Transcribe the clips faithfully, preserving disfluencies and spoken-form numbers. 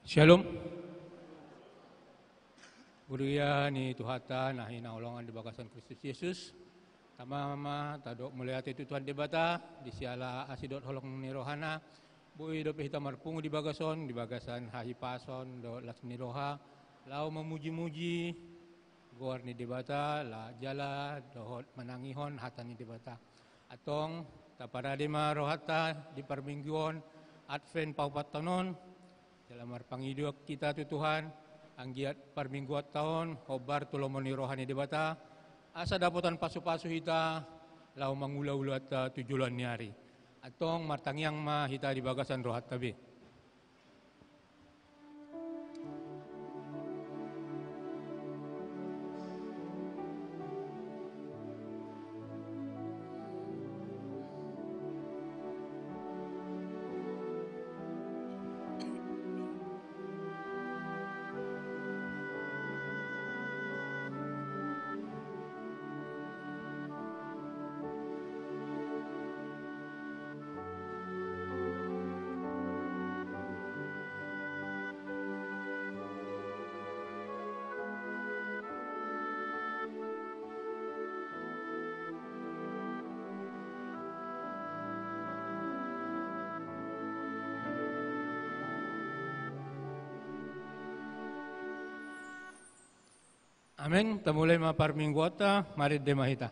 Syalom. Huria ni Tuhanta na hinaholongan di bagasan Kristus Jesus. Tama ma tadok mauliate tu Tuhan Debata, di siala asi dohot holong ni rohana, boi dope hita marpungu di bagas on, di bagasan hahipason dohot las ni roha, laho mamuji-muji goar ni Debata, la jala dohot manangihon hata ni Debata. Antong, taparade ma rohanta di parmingguon Advent paopathon on, jala marpangidoan hita tu Tuhan, anggiat parmingguonta on hombar tu lomo ni roha ni Debata, asa dapotan pasu-pasu hita, laho mangula ulaonta tu joloan ni ari. Antong martangiang ma hita di bagasan rohanta be. Amen. Tamulai ma parmingguonta, marende ma hita.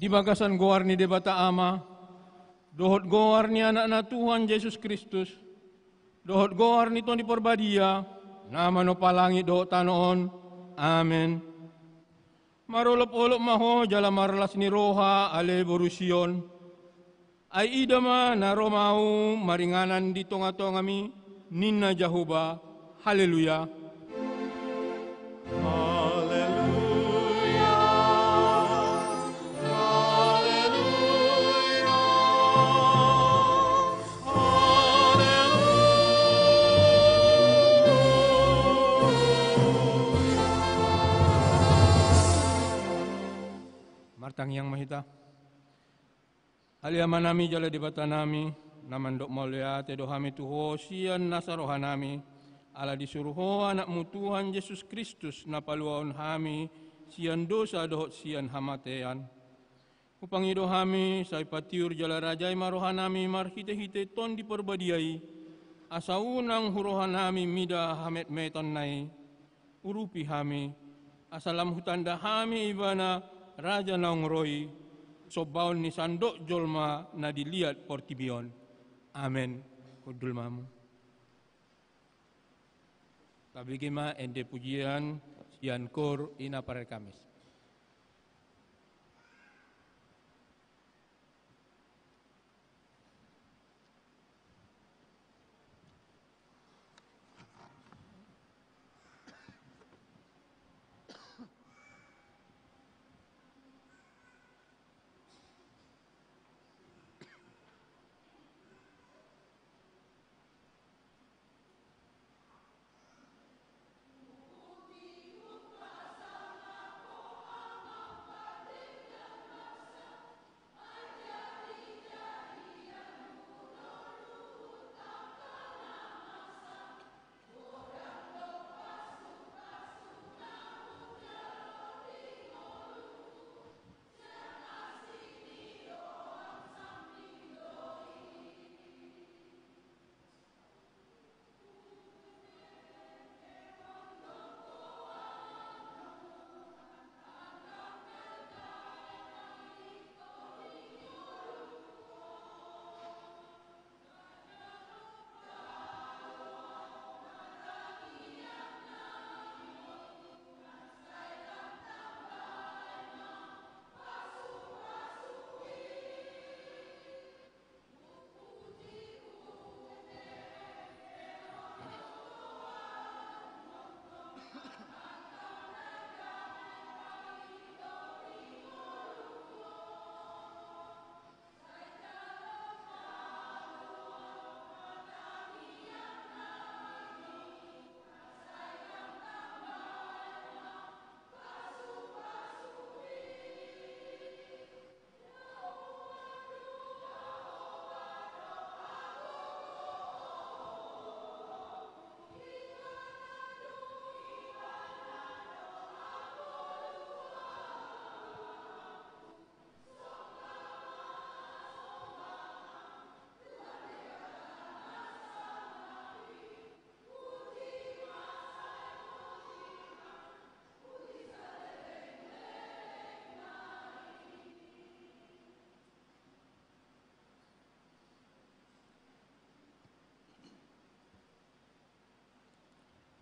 Di bagasan goar ni Debata Ama, dohot goar ni Anakna Tuhan Jesus Kristus, dohot goar ni Tondi Parbadia, na manompa langit dohot tano on. Amen. Marolopolop ma ho jala marlas ni roha, ale boru Sion. Ai ida ma na ro ma ahu maringanan di tongatongami, ninna Jahowa. Haleluya. Haleluya. Haleluya. Martangiang ma hita. Ale Amanami jala Debatanami, Na mandok mauliate do hami tu Ho sian nasa rohanami, ala disuru Ho Anakmu Tuhan Jesus Kristus na paluahon hami sian dosa dohot sian hamatean. Hupangido hami, sai patiur jala rajai ma rohanami marhitehite Tondi Parbadia i, asa unang hu rohanami mida hametmetonna i. Urupi hami, asa lam hutanda hami Ibana, Raja naung ro i, sombaon ni sandok jolma na di liat portibi on. Amen. Hundul ma hamu. Tabege ma ende pujian sian Koor Ina Parkamis.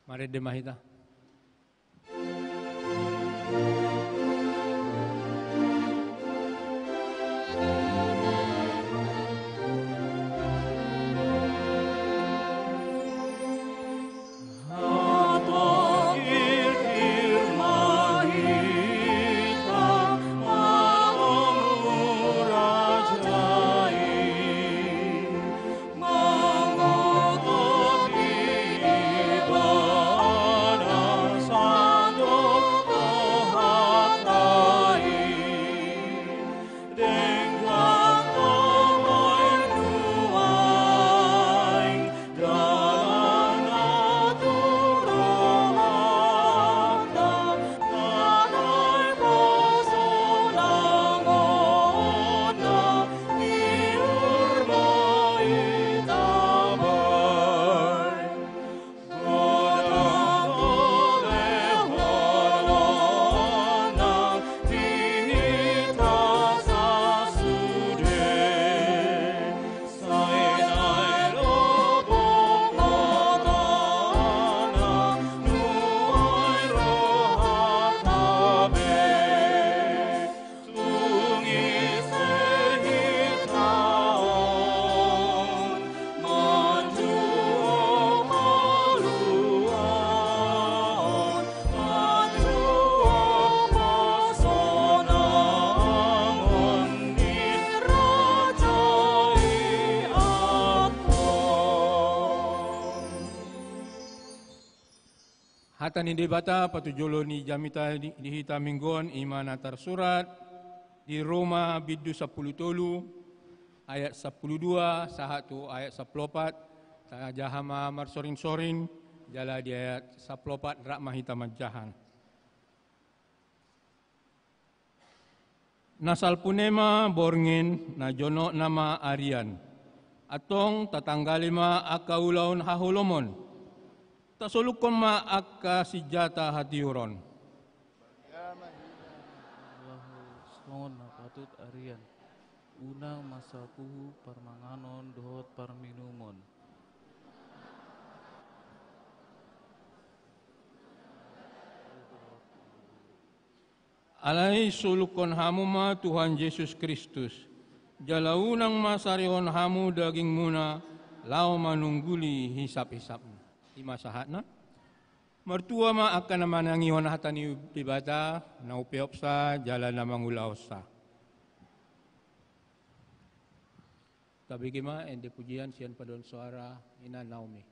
Marende ma hita. Hata ni Debata patujolo ni jamita di, di hita minggu on, i ma na tarsurat di Roma bindu sampulu tolu, ayat sampulu dua sahat tu ayat sampulu opat, tajaha ma marsoring-soring, jala di ayat sampulu opat rap ma hita manjaha. Na salpu ni ma borngin, na jonok na ma arian. Antong tatanggali ma angka ulaon haholomon. Tasolukkon ma angka sinjata hatiuron. Songon na patut arian. Unang ma salpu parmanganon dohot parminumon. Alai solukkon hamu ma Tuhan Jesus Kristus, jala unang ma sarihon hamu dagingmuna laho manungguli hisap-hisapna. I ma sahatna. Martua ma angka na manangihon hata ni Debata, na upeopsa jala na mangulahonsa. Tabege ma ende pujian sian paduan soara Ina Naomi.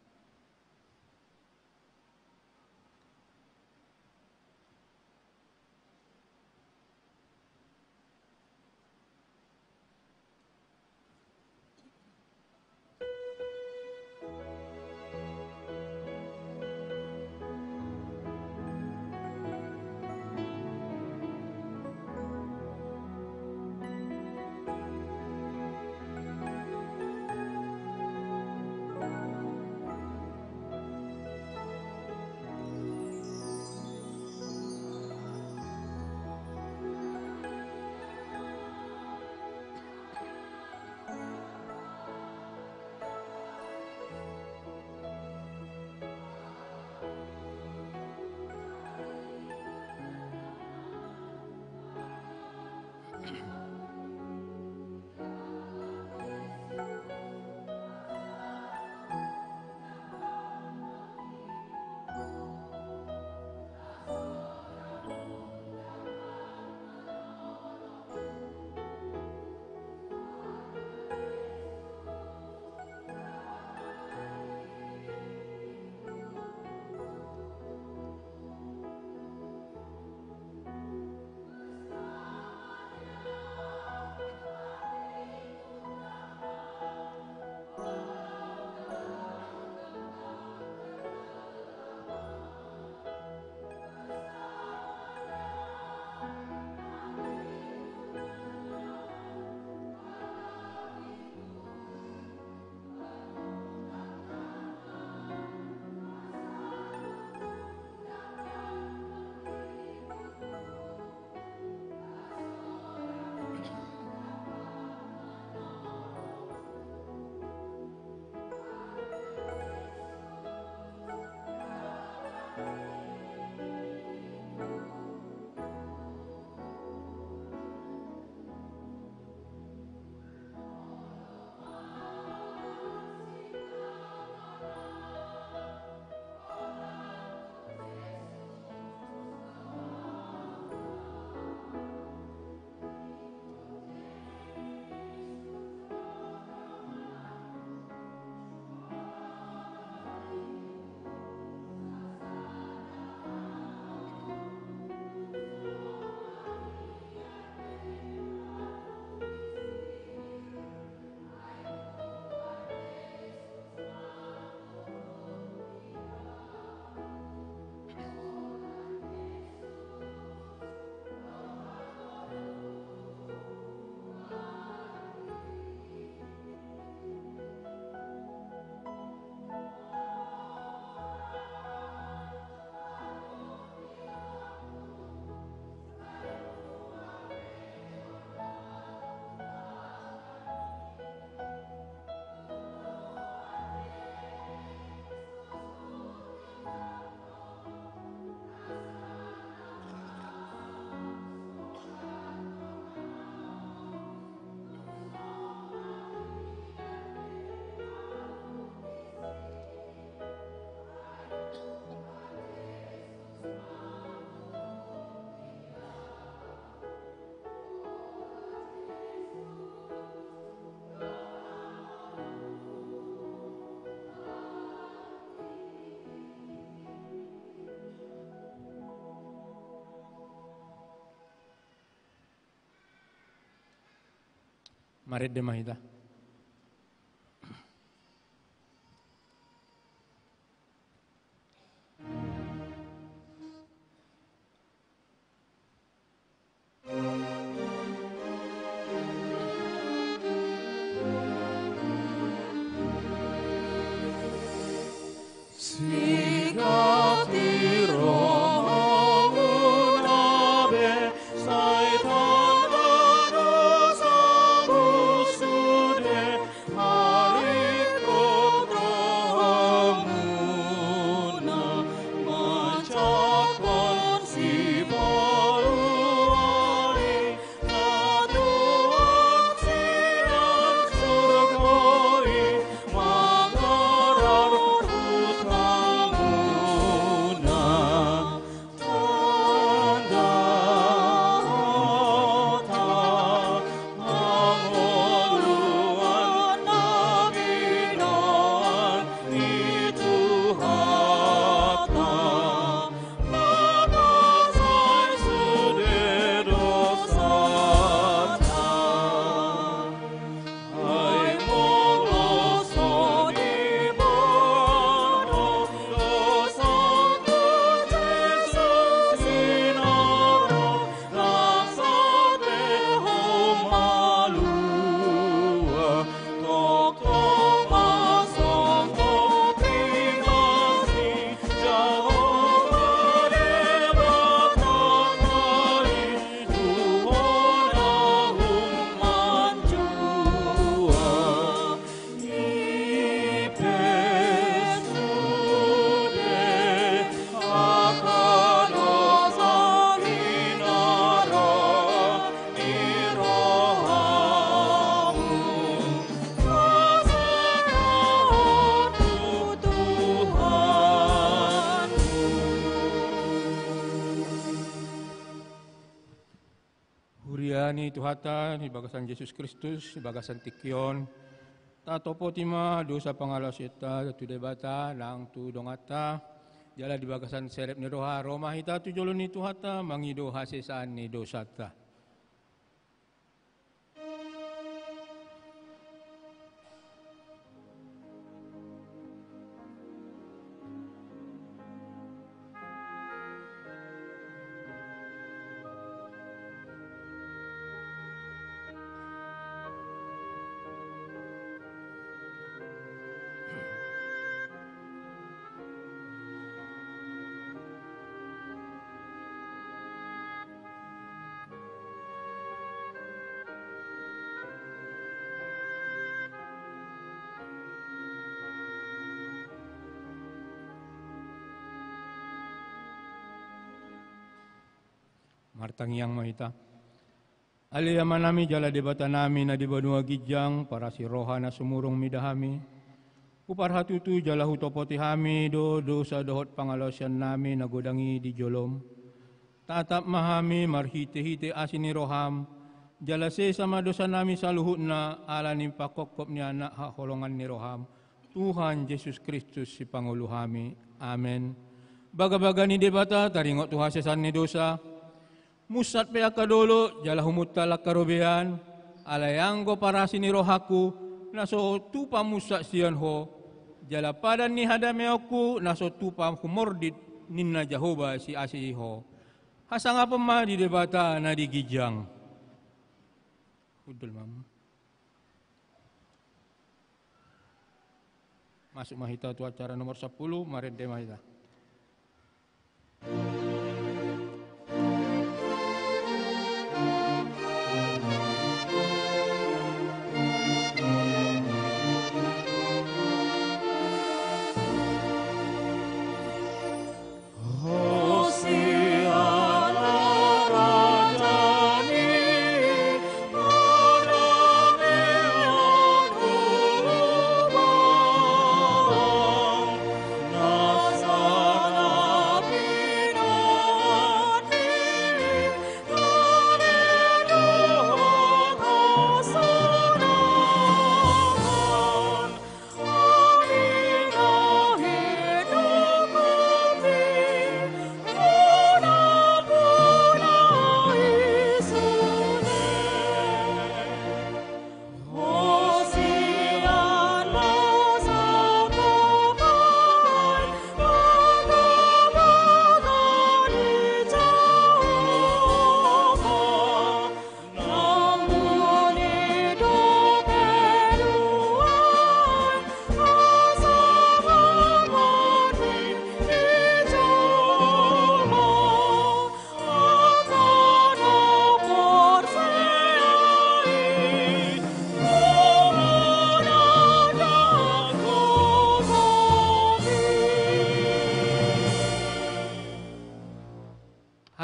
Marende ma hita. Sigati rohamuna be, sai tanda dosa sude, maringkot rohamuna, manjangkon sipalu ari. Huria ni Tuhanta di bagasan Jesus Kristus, di bagasan tingki on, tatopoti ma dosa pangalaosionta tu Debata nang tu donganta, jala di bagasan serep ni roha ro ma hita tu jolo ni Tuhanta mangido hasesaan ni dosanta. Martangiang ma hita. Ale Amanami jala Debatanami na di banua ginjang, parasi roha na sumurung mida hami. Huparhatutu jala hutopoti hami do dosa dohot pangalaosionnami na godang i di jolom. Tatap ma hami marhitehite asi ni roham, jala sesa ma dosanami saluhutna ala ni panghophop ni Anak haholongan ni roham, Tuhan Jesus Kristus Sipangolu hami. Amen. Bagabaga ni Debata taringot tu hasesaan ni dosa. Munsat pe angka dolok jala humuntal angka robean, alai anggo parasi ni rohangku, na so tupa munsat sian Ho, jala padan ni hadameonku na so tupa humordit, ninna Jahowa Siasi Ho. Hasangapon ma di Debata na di ginjang. Hundul ma. Masuk ma hita tu acara nomor sampulu, marende ma hita.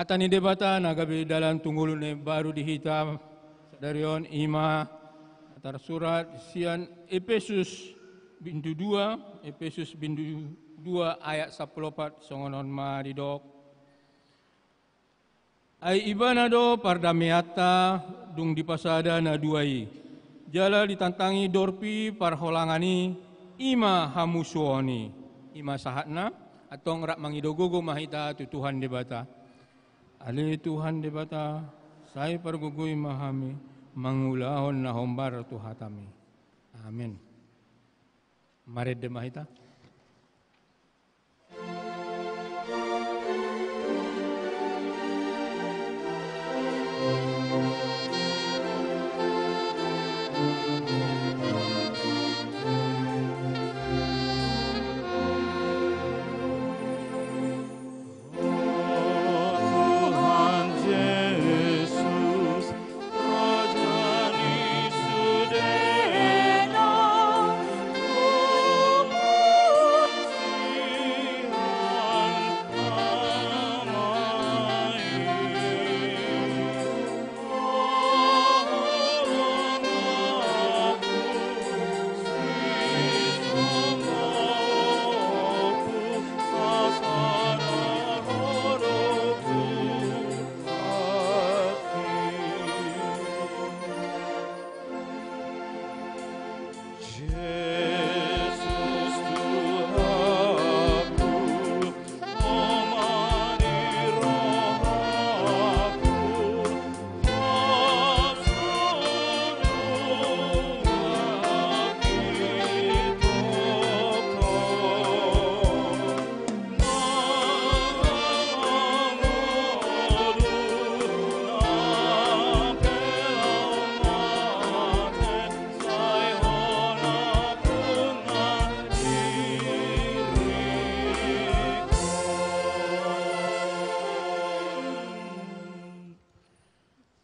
Hata ni Debata na gabe dalan tu ngolu na imbaru di hita sadari on, i ma tarsurat sian Epesus bindu dua, Epesus bindu dua ayat sampulu opat, songon on ma didok. Ai Ibana do pardameanta, dung dipasada na dua i, jala ditangtangi dorpi parholangan i, i ma hamusuon i. I ma sahatna, antong rap mangido gogo ma hita tu Tuhan Debata. Ale Tuhan Debata, sai pargogoi ma hami mangulahon na hombar tu hataMi. Amen. Marende ma hita.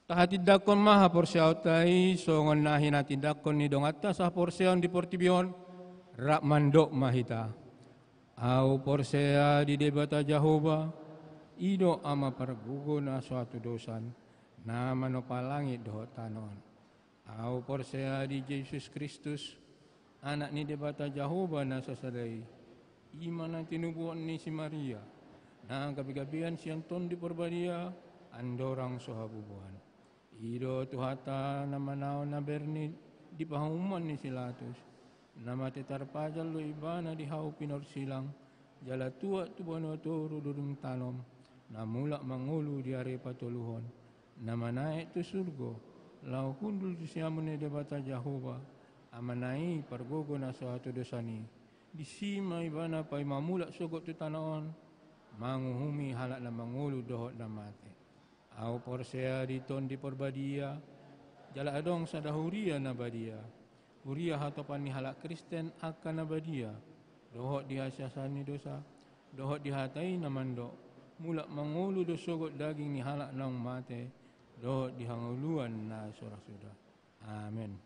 Tahatindangkon ma haporseaonta i, songon na hinatindangkon ni donganta sahaporseaon di portibi on, rap mandok ma hita. Ahu porsea di Debata Jahowa, i do Ama pargogo na so hatudosan, na manopa langit dohot tano on. Ahu porsea di Jesus Kristus, Anak ni Debata Jahowa na sasada i, i ma na tinubuhon ni si Maria, na gabegabean sian Tondi Parbadia, andorang so habubuhan. I do Tuhanta na manaon na berni di pahamuan ni si Latus, na mate tarpajal do Ibana di hau pinorsilang, jala tuat tu banua toru do dung tanom, na mulak mangolu di ari patoluhon, na manaek tu surgo, laho hundul tu siamun ni Debata Jahowa, Amana i pargogo na so hatudosan i. Disi ma Ibana paima mulak sogot tu tano on, manguhumi halak na mangolu dohot na mate. Ahu porsea di Tondi Parbadia, jala adong sada huria na badia, huria hatopan ni halak Kristen angka na badia, dohot di hasiasahan ni dosa, dohot di hata i na mandok, mulak mangolu do sogot daging ni halak naung mate, dohot di hangoluan na so ra suda. Amen.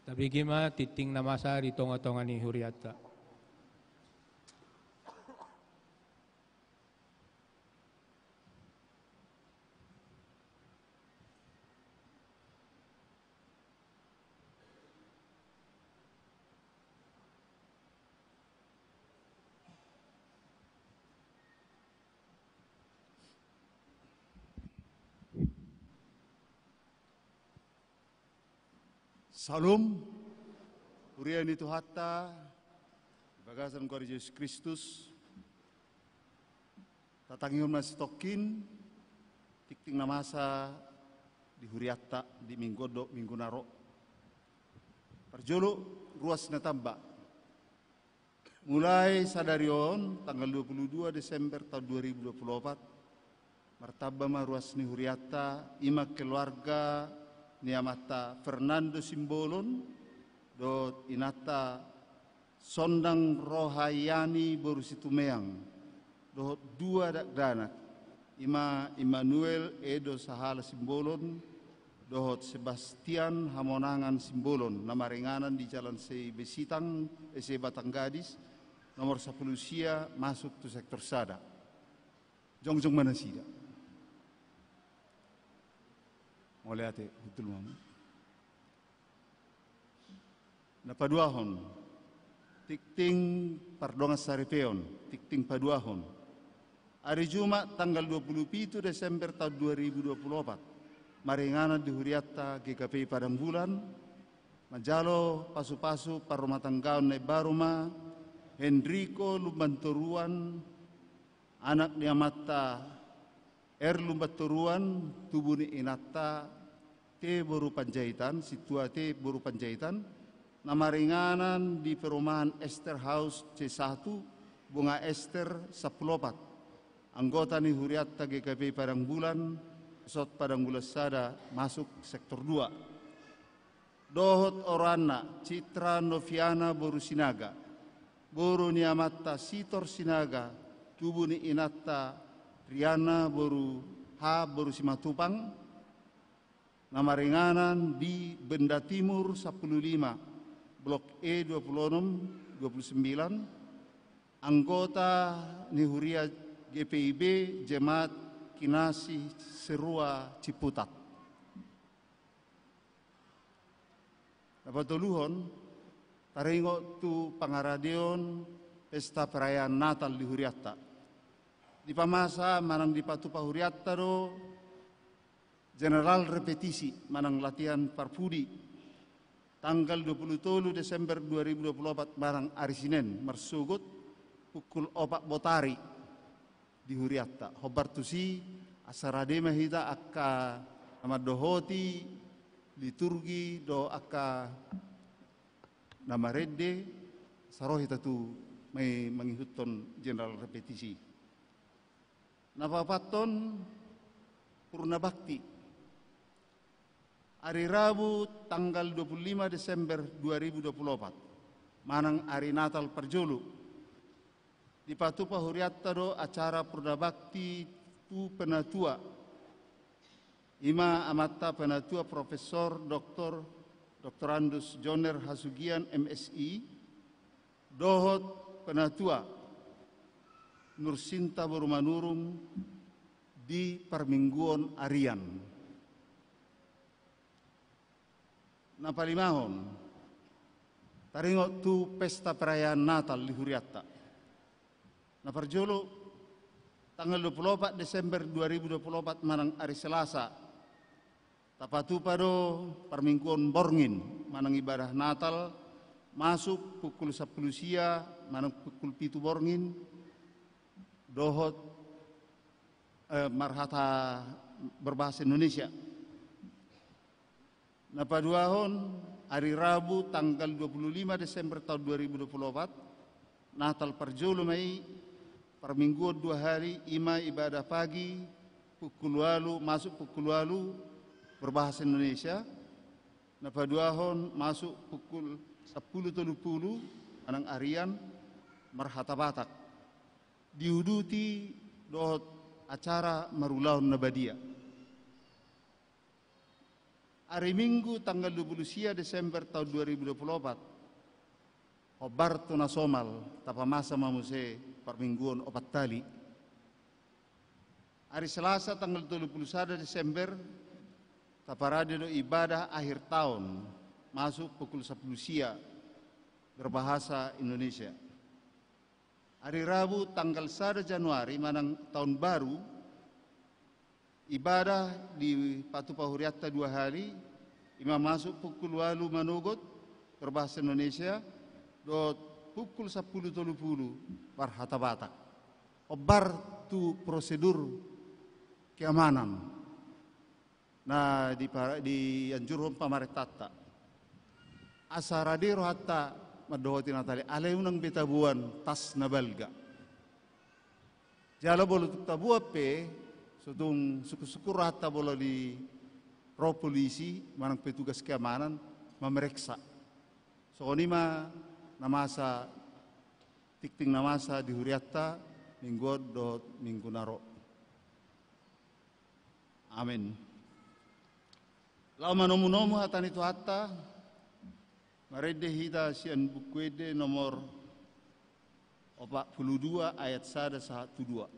Tabege ma tingting na masa di tongatonga ni hurianta. Syalom, huria ni Tuhanta, di bagasan goar Jesus Kristus, tatangihon ma sitongkin tingting na masa di hurianta di minggu on dohot minggu na ro. Parjolo, ruas na tamba. Mulai sadari on, tanggal dua puluh dua Desember tahun dua ribu dua puluh opat, martamba ma ruas ni hurianta, i ma keluarga ni amanta Fernando Simbolon, dohot inanta Sondang Rohayani boru Situmeang, dohot dua dakdanak, i ma Immanuel Edo Sahala Simbolon, dohot Sebastian Hamonangan Simbolon, na maringanan di Jalan Sebesitang, eh, Sebatang Gadis, nomor sampulu sia masuk tu sektor sada. Jongjong ma nasida. Mauliate, betul, Mam. Na paduahon, tingting pardongan saripeon, tingting paduahon. Ari Jumat tanggal dua puluh pitu Desember tahun dua ribu dua puluh opat, maringanan di hurianta G K P I Padang Bulan, manjalo pasu-pasu parrumatanggaon na imbaru ma Henriko Lumbantoruan, anak ni amanta R Lumbantoruan, tubu ni inanta T boru Panjaitan, Sintua T boru Panjaitan, na maringanan di perumahan Ester House C satu, Bunga Ester sampulu opat. Anggota ni hurianta G K P I Padang Bulan, Sot Padang Bulan sada, masuk sektor dua. Dohot oroanna Citra Noviana boru Sinaga, boru ni amanta Sitor Sinaga, tubu ni inanta Riana boru H boru Simatupang, na maringanan di Benda Timur sampulu lima, Blok E dua puluh enam, dua puluh sembilan, anggota ni huria G P I B Jemaat Kinasih Sirua Ciputat. Na patoluhon, taringot tu pangaradeon pesta perayaan Natal di hurianta. Dipamasa manang dipatupa hurianta do general repetisi manang latihan parpudi tanggal dua puluh tolu Desember dua ribu dua puluh opat manang ari Sinen marsogot pukul opat botari di hurianta. Hombar tusi asa rade ma hita angka na mandohoti liturgi dohot angka na marende, asa ro hita tu ma-, mangihuthon general repetisi. Na paopathon, purna bakti. Ari Rabu tanggal dua puluh lima Desember dua ribu dua puluh opat, manang ari Natal parjolo, dipatupa hurianta do acara purna bakti tu penatua. I ma amanta penatua Profesor Doktor Doktorandus Joner Hasugian M Si, dohot penatua Nursinta boru Manurung di parmingguon arian. Na palimahon, taringot tu pesta perayaan Natal di hurianta. Na parjolo, tanggal dua puluh opat Desember dua ribu dua puluh opat manang ari Selasa, tapatupa do parmingguon borngin manang ibadah Natal, masuk pukul sampulu sia manang pukul pitu borngin, dohot, eh, marhata berbahasa Indonesia. Na paduahon, ari Rabu tanggal dua puluh lima Desember tahun dua ribu dua puluh opat, Natal parjolo ma i, parmingguon dua hali, i ma ibadah pagi pukul ualu, masuk pukul ualu berbahasa Indonesia. Na paduahon masuk pukul sampulu tolu pulu, manang arian, marhata Batak. Diuduti dohot acara marulaon na badia. Ari Minggu tanggal dua puluh sia Desember tahun dua ribu dua puluh opat, hombar tu na somal, tapamasa ma muse parmingguon opat hali. Ari Selasa tanggal tolu puluh sada Desember, taparade do ibadah akhir tahun, masuk pukul sampulu sia, berbahasa Indonesia. Ari Rabu tanggal sada Januari manang tahun baru, ibadah dipatupa hurianta dua hali, i ma masuk pukul ualu manogot, berbahasa Indonesia, dohot pukul sampulu tolu pulu, marhata Batak. Hombar tu prosedur keamanan na dipa-, dianjurhon pamarentanta. Asa rade rohanta mandohoti Natal i, alai unang be taboan tas na balga. Jala molo tung taboan pe, so tung sungkun-sungkun rohanta molo di ro polisi manang petugas keamanan mamareksa. Songon i ma na masa, tingting na masa di hurianta minggu on dohot minggu na ro. Amen. Laho manomu-nomu hata ni Tuhanta, marende hita sian Buku Ende nomor opat pulu dua ayat sada sahat tu dua.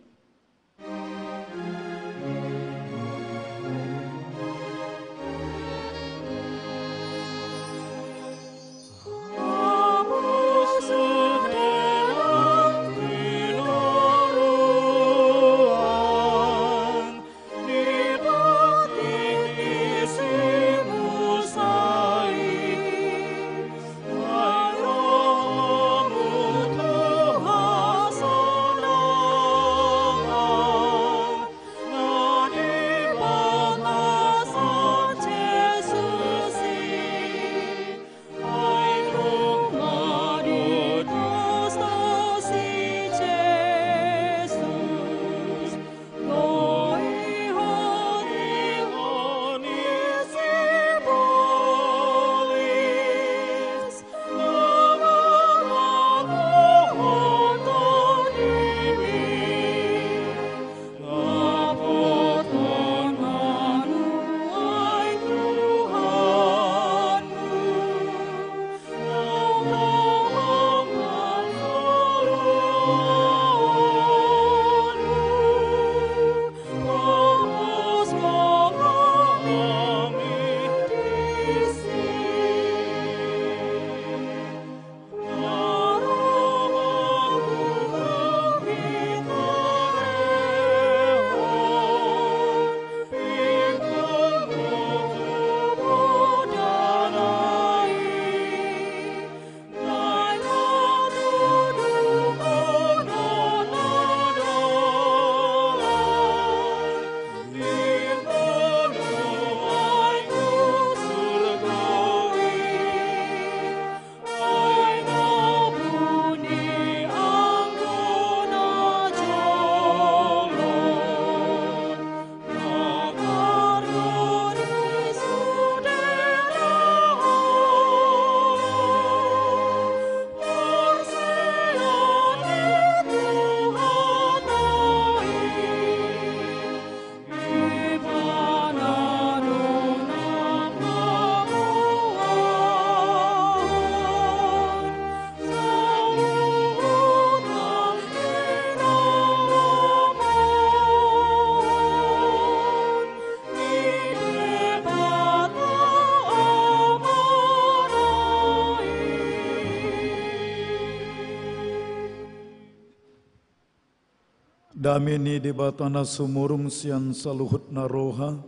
Dame ni Debata na sumurung sian saluhutna roha,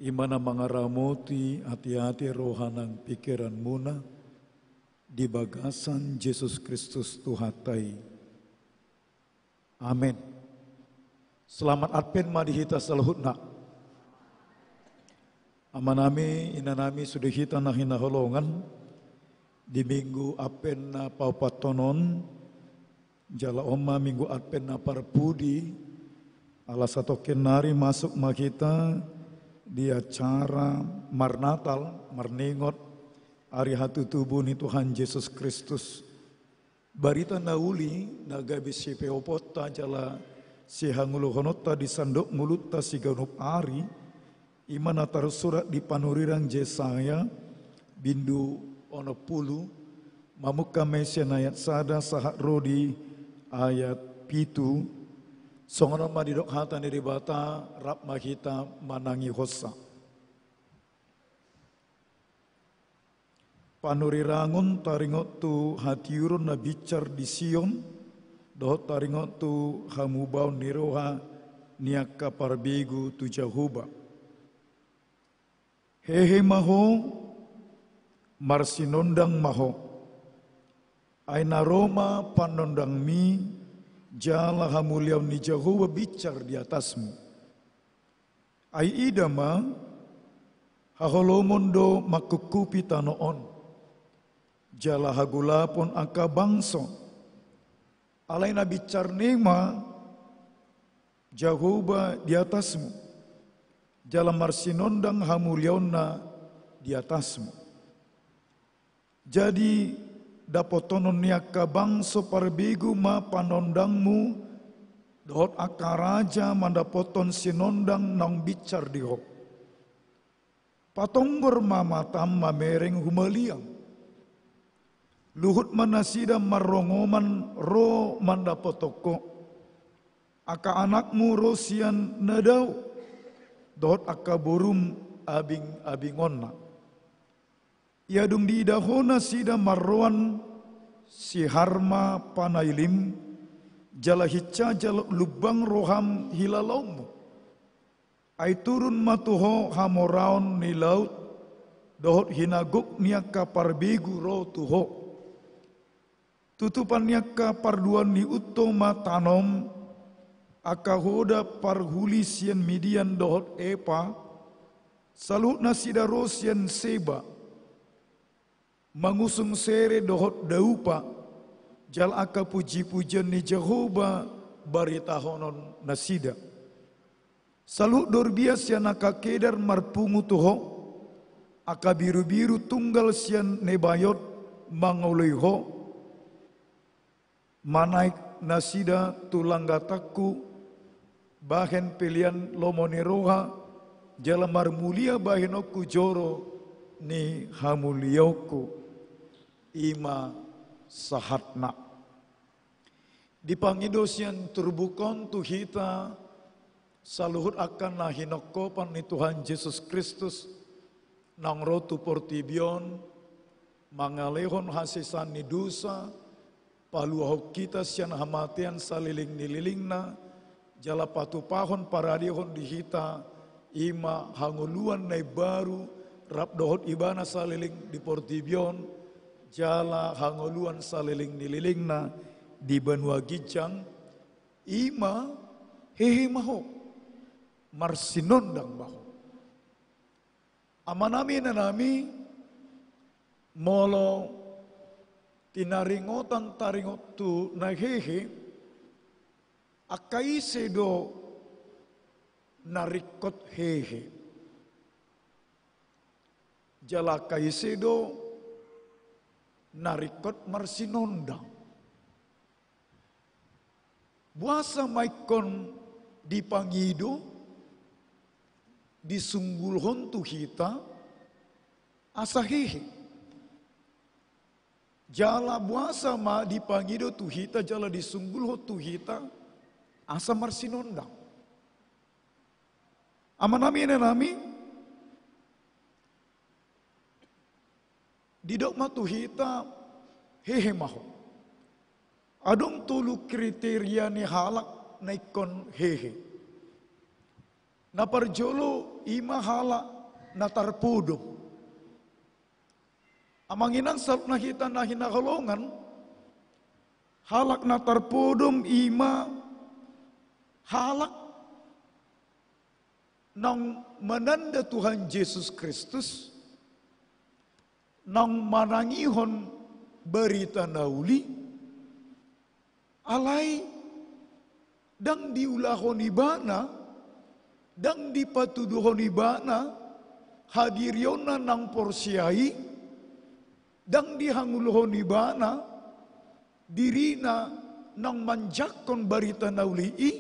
i ma na mangaramoti ateate, roha nang pingkiranmuna di bagasan Jesus Kristus Tuhanta i. Amen. Selamat Advent ma di hita saluhutna. Amanami, inanami, sude hita na hinaholongan, di Minggu Advent na paopathon on, jala on ma Minggu Advent na parpudi, ala satongkin nari masuk ma hita di acara marnatal, marningot ari hatutubu ni Tuhan Jesus Kristus. Barita na uli na gabe sipeoponta jala sihangoluhononta di sandok ngolunta siganup ari, i ma na tarsurat di panurirang Jesaya, bindu onom pulu, mamungka ma i sian ayat sada sahat ro di ayat pitu. Songon on ma didok hata ni Debata, rap ma hita manangihonsa. Panurirang on taringot tu hatiuron na binsar di Sion, dohot taringot tu hamubaon ni roha ni angka parbegu tu Jahowa. Hehe ma ho, marsinondang ma ho. Ai na ro ma panondangmi, jala hamuliaon ni Jahowa binsar di atasmu. Ai ida ma, haholomon do mangkuphupi tano on, jala hagolapon angka bangso. Alai na binsar ni ma Jahowa di atasmu, jala marsinondang hamuliaonna di atasmu. Jadi, dapotonon ni angka bangso parbegu ma panondangmu, dohot angka raja mandapothon sinondang naung binsar di ho. Patonggor ma matam mamereng humaliang. Luhut ma nasida marrongoman ro mandapothon ho. Angka anakmu ro sian na dao, dohot angka borum abingabingonna. Ia dung diida ho nasida marroan, sihar ma panailim, jala hinsa jala lumbang roham hilalaonmu. Ai turun ma tu ho hamoraon ni laut, dohot hinagok ni angka parbegu ro tu ho. Tutupan ni angka parduan ni unto ma tanom, angka hoda parhuli sian Midian dohot Epa, saluhut nasida ro sian Seba, mangusung sere dohot daupa, jala angka pujipujian ni Jahowa baritahonon nasida. Saluhut dorbian sian angka Kedar marpungu tu ho, angka birubiru tunggal sian Nebayot mangoloi ho. Manaek nasida tu langgatanku, bahen pelean lomo ni roha, jala marmulia bahenonku joro ni hamuliaonku. I ma sahatna. Dipangido sian turpuk on tu hita, saluhut angka na hinongkopan ni Tuhan Jesus Kristus, naung ro tu portibi on, mangalehon hasesaan ni dosa, paluahon hita sian hamatean saleleng ni lelengna, jala patupahon paradehon di hita, i ma hangoluan na imbaru, rap dohot Ibana saleleng di portibi on, jala hangoluan saleleng ni lelengna di banua ginjang, i ma hehe ma ho, marsinondang ma ho. Amanami, inanami, molo tinaringotan taringot tu na hehe, angka ise do na ringkot hehe? Jala angka ise do na ringkot marsinondang? Boasa ma ingkon dipangido, disunggulhon tu hita asa hehe? Jala boasa ma dipangido tu hita jala disunggulhon tu hita asa marsinondang? Amanami, inanami, didok ma tu hita, hehe ma ho. Adong tolu kriteria ni halak na ingkon hehe. Na parjolo i ma halak na tarpodom. Amang inang, saluhutna hita na hinaholongan, halak na tarpodom i ma halak naung mananda Tuhan Jesus Kristus, naung manangihon barita na uli, alai ndang diulahon ibana, ndang dipatuduhon ibana hadirionna naung porsea i, ndang dihangoluhon ibana dirina naung manjangkon barita na uli i,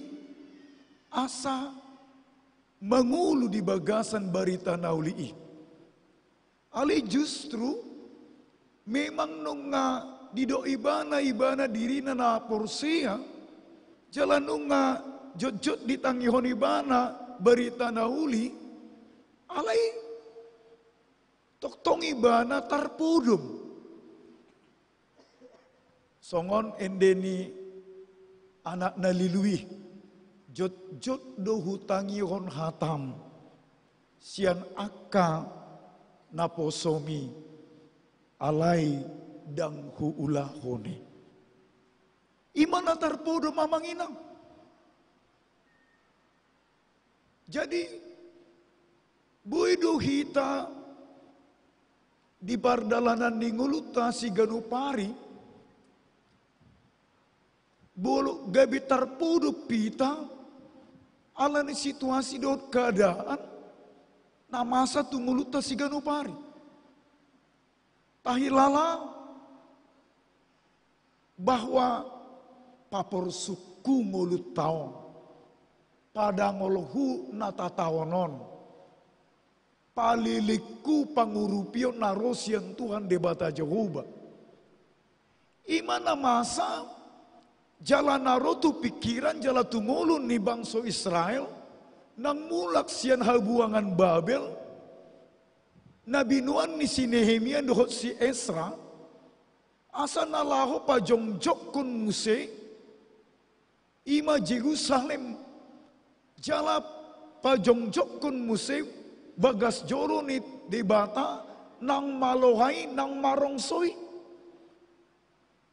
asa mangolu di bagasan barita na uli i. Alai justru memang nunga didok ibana, ibana dirina na porsea, jala nunga jotjot ditangihon ibana barita na uli, alai tongtong ibana tarpodom. Songon ende ni anak na lilu i, jotjot do hutangihon hatam sian angka naposom i, alai ndang huulahon i. I ma na tarpodom, amang inang. Jadi, boi do hita di pardalanan ni ngolunta siganup ari, molo gabe tarpodom hita ala ni situasi dohot keadaan na masa tu ngolunta siganup ari. Tahilala bahwa paporsukhu ngolunta on, padangolhu na tataon on, palilinghu pangurupion na ro sian Tuhan Debata Jahowa. I ma na masa jala na ro tu pingkiran jala tu ngolu ni bangso Israel, naung mulak sian habuangan Babel, na binoan ni si Nehemia dohot si Esra, asa na laho pajongjongkon muse, i ma Jerusalem, jala pajongjongkon muse bagas joro ni Debata naung maloha i, naung marongso i.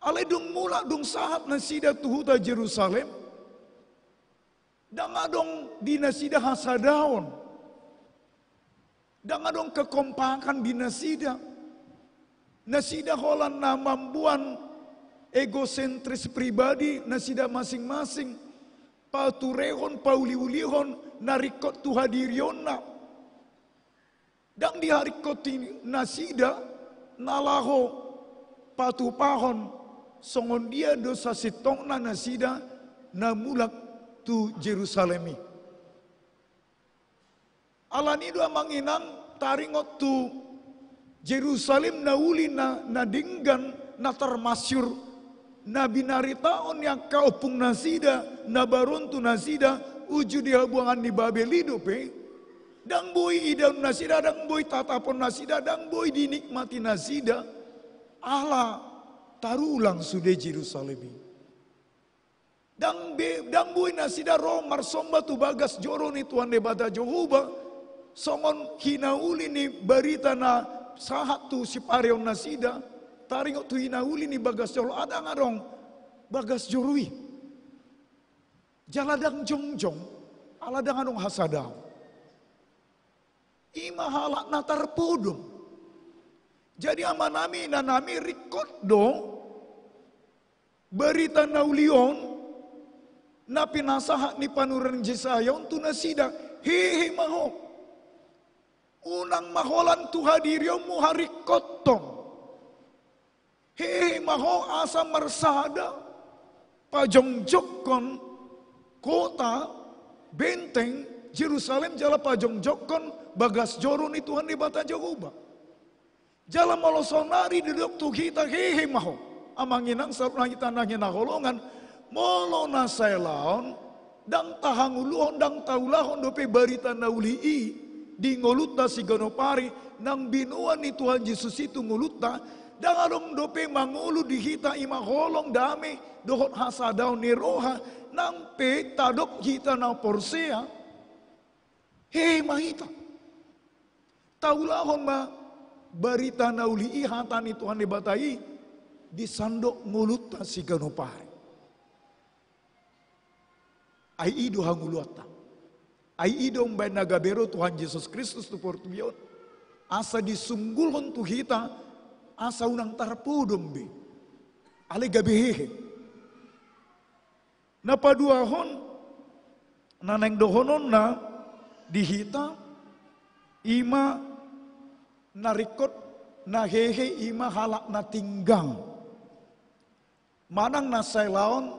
Alai dung mulak, dung sahat nasida tu huta Jerusalem, ndang adong di nasida hasadaon. Ndang adong kekompakan di nasida. Nasida holan na mamboan egosentris pribadi nasida masing-masing, paturehon, pauliulihon na ringkot tu hadirionna. Ndang diharingkoti nasida na laho patupahon songon dia do sasintongna nasida na mulak tu Jerusalem i. Alani do, amang inang, taringot tu Jerusalem na uli, na, na denggan, na tarmasyhur, na binaritaon ni angka ompung nasida, na barontu nasida, uju di habuangan ni Babel i dope. Ndang boi idaon nasida, ndang boi tatapon nasida, ndang boi dinikmati nasida. Ala tarulang sude Jerusalem i. Ndang be, ndang boi nasida ro marsomba tu bagas joro ni Tuhan Debata Jahowa, songon hinauli ni barita na sahat tu sipareon nasida, taringot tu hinauli ni bagas joro, ndang adong bagas joro i. Jala ndang jongjong, ala ndang adong hasadaon. I ma halak na tarpodom. Jadi amanami, inanami, ringkot do barita na uli on na pinasahat ni panurirang Jesaya on tu nasida. Hehe ma ho. Unang ma holan tu hadirionmu haringkothon. Hehe ma ho asa marsada pajongjongkon kota, benteng Jerusalem, jala pajongjongkon bagas joro ni Tuhan Debata Jahowa. Jala molo saonari didok tu hita hehe ma ho, amang inang, saluhutna hita na hinaholongan, molo na sai laon, ndang tahangoluhon, ndang taulahon dope barita na uli i di ngolunta siganup ari, naung binoan ni Tuhan Jesus i tu ngolunta. Ndang adong dope mangolu di hita i ma holong, dame dohot hasadaon ni roha, nang pe tadok hita na porsea. Hehe ma hita. Taulahon ma barita na uli i, hata ni Tuhan Debata i, di sandok ngolunta siganup ari. Ai i do hangoluanta. Ai i do umbahen na gabe ro Tuhan Jesus Kristus tu portibi on, asa disunggulhon tu hita, asa unang tarpodom be. Alai gabe hehe. Na paduahon, na naeng dohononna di hita, i ma na ringkot, na hehe, i ma halak na tinggang. Manang na sai laon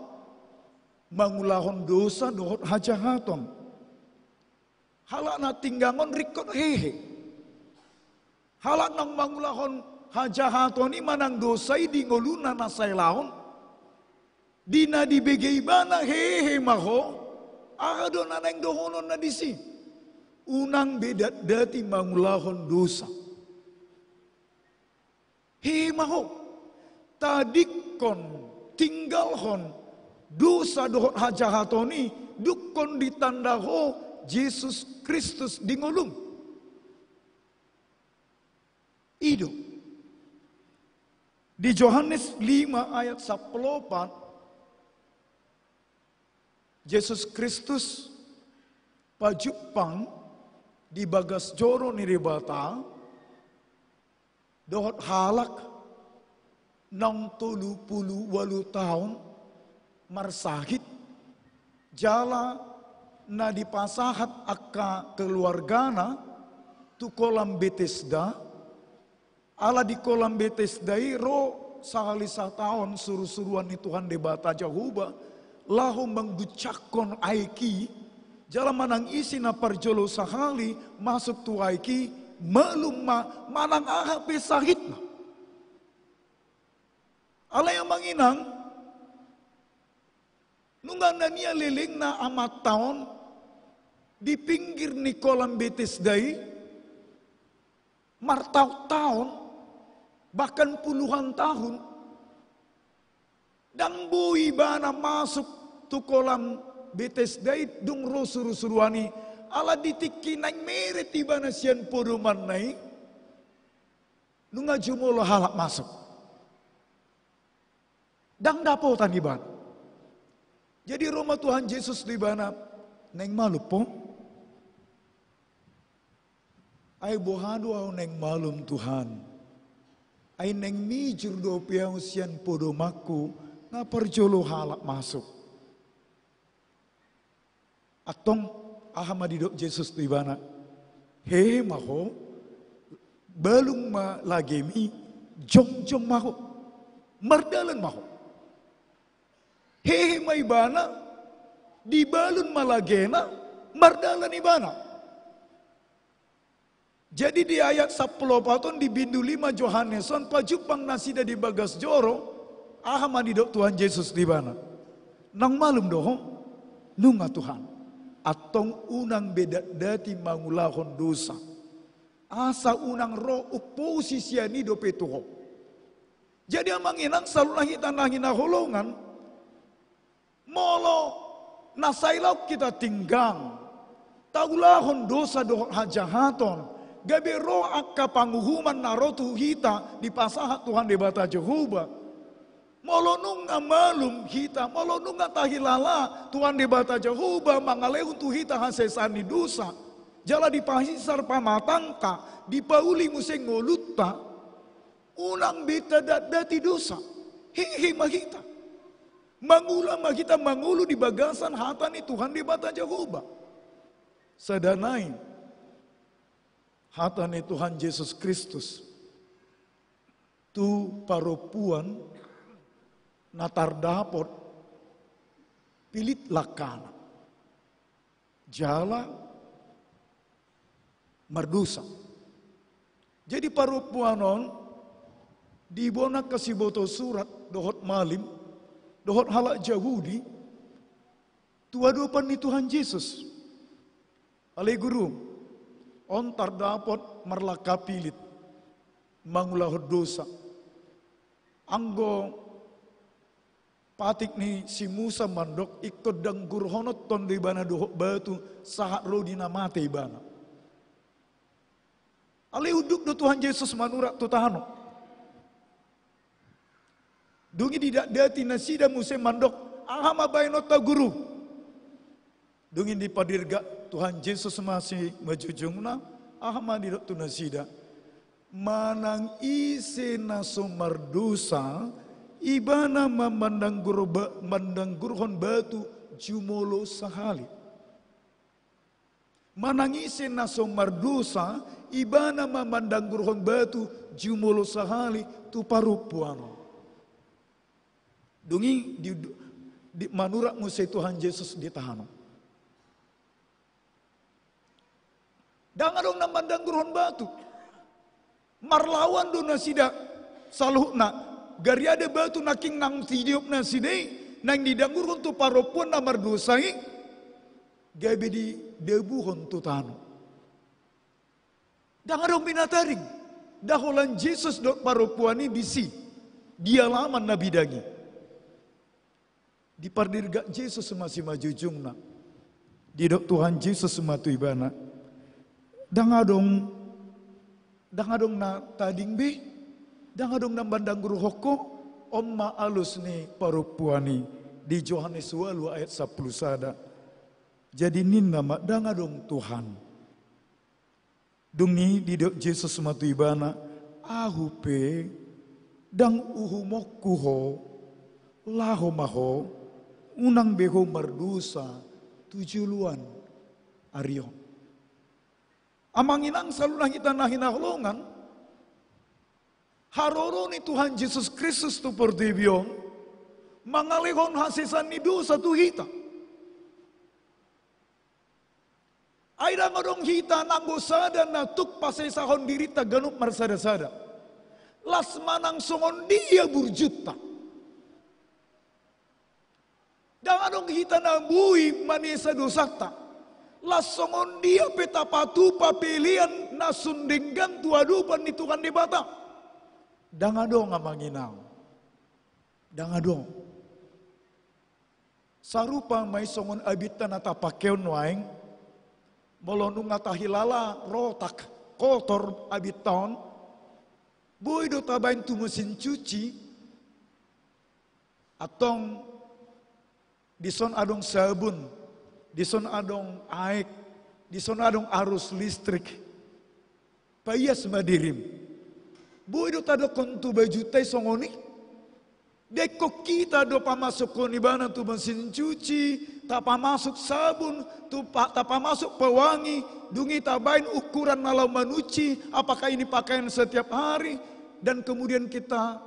mangulahon dosa dohot hajahaton. Halak na tinggang on ringkot hehe. Halak naung mangulahon hajahaton i manang dosa i di ngoluna na sai laon, di na dibege ibana hehe ma ho, aha do na naeng dohononna disi? Unang be datdati mangulahon dosa. Hehe ma ho. Tadingkon, tinggalhon dosa dohot hajahaton i, dungkon ditanda ho Jesus Kristus di ngolum. I do. Di Johannes lima ayat sampulu opat, Jesus Kristus pajumpang di bagas joro ni Debata dohot halak naung tolu pulu ualu taon marsahit, jala na dipasahat angka keluargana tu kolam Betesda. Ala di kolam Betesda i ro sahali sataon surusuruan ni Tuhan Debata Jahowa laho mangguncangkon aek i, jala manang ise na parjolo sahali masuk tu aek i, malum ma manang aha pe sahitna. Alai amang inang, nunga na nialelengna amanta on di pinggir ni kolam Betesda i, martaon-taon, bahkan puluhan tahun, ndang boi ibana masuk tu kolam Betesda i dung ro suru-suruan i, ala di tingki naeng meret ibana sian podomanna i, nunga jumolo halak masuk. Ndang dapotan ibana. Jadi ro ma Tuhan Jesus tu ibana, naeng malum ho? Ai boha do ahu naeng malum Tuhan? Ai naeng mijur dope ahu sian podomanku, nga parjolo halak masuk. Antong aha ma didok Jesus tu ibana? Hehe ma ho, balung ma lagemi, jongjong ma ho. Mardalan ma ho. Hehe ma ibana, dibalun ma lagena, mardalan ibana. Jadi di ayat sampulu opat on, di bindu lima Johannes on, pajumpang nasida di bagas joro, aha ma didok Tuhan Jesus tu ibana? Naung malum do ho? Nunga Tuhan. Antong unang be datdati mangulahon dosa, asa unang ro umposi sian i dope tu ho. Jadi amang inang, saluhutna hita na hinaholongan, molo na sai laho hita tinggang, taulahon dosa dohot hajahaton, gabe ro angka panguhuman na ro tu hita dipasahat Tuhan Debata Jahowa. Molo nunga malum hita, molo nunga tahilala Tuhan Debata Jahowa mangalehon tu hita hasesaan ni dosa, jala dipahisar pamatangta, dipauli muse ngolunta, unang be tadatdati dosa. Hehe ma hita. Mangula ma hita mangolu di bagasan hata ni Tuhan Debata Jahowa. Sada nai hata ni Tuhan Jesus Kristus tu parompuan na tardapot pilit langkana jala mardosa. Jadi parompuan on diboan angka siboto surat dohot malim dohot halak Jahudi tu adopan ni Tuhan Jesus. Ale Guru, on tardapot marlangka pilit, mangulahon dosa. Anggo patik ni si Musa mandok, ingkon danggurhononton do ibana dohot batu sahat ro di na mate ibana. Ale unduk do Tuhan Jesus manurat tu tano. Dung i didatdati nasida muse mandok, aha ma baenonta Guru? Dung i dipadirgak Tuhan Jesus ma simanjujungna, aha ma didok tu nasida? Manang ise na so mardosa, ibana ma mandanggur ba-, mandanggurhon batu jumolo sahali. Manang ise na so mardosa, ibana ma mandanggurhon batu jumolo sahali tu parompuan on. Dung i di, di, manurat muse Tuhan Jesus di tano. Ndang adong na mandanggurhon batu. Marlawan do nasida saluhutna. Gariada batu nangkin naung tiniop nasida i, naeng didanggurhon tu parompuan na mardosa i, gabe didabuhon tu tano. Ndang adong be na taring. Nda holan Jesus dohot parompuan i disi, di alaman na bidang i. Dipardirgak Jesus ma simanjujungna. Didok Tuhan Jesus ma tu ibana, ndang adong, ndang adong na tading be, ndang adong na mandanggurhon ho. On ma alus ni parompuan i di Johannes ualu ayat sampulu sada. Jadi ninna ma, ndang adong Tuhan. Dung i didok Jesus ma tu ibana, ahu pe ndang uhumonku ho, laho ma ho, unang be ho mardosa tu joloan ari on. Amang inang saluhutna hita na hinaholongan, haroro ni Tuhan Jesus Kristus tu portibi on, mangalehon hasesaan ni dosa tu hita. Ai ndang adong hita nanggo sada na tuk pasesahon dirinta ganup marsada-sada. Las manang songon dia burjunta. Adong hita na boi manesa dosanta, las songon dia pe tapatupa pelean na sun denggan tu adopan ni Tuhan Debata? Ndang adong, amang inang. Ndang adong. Sarupa ma i songon abinta na tapangkeon nuaeng. Molo nunga tahilala rotak, kotor abinta on, boi do tabaen tu mesin cuci. Antong dison adong sabun, dison adong aek, dison adong arus listrik. Paias ma dirim. Boi do tadokkon tu bajunta i songon i? Dengkon hita do pamasukhon ibana tu mesin cuci, tapamasuk sabun, tu pa-, tapamasuk pewangi, dung i tabaen ukuran na laho manunci, apakah ini pakaian setiap hari, dan kemudian kita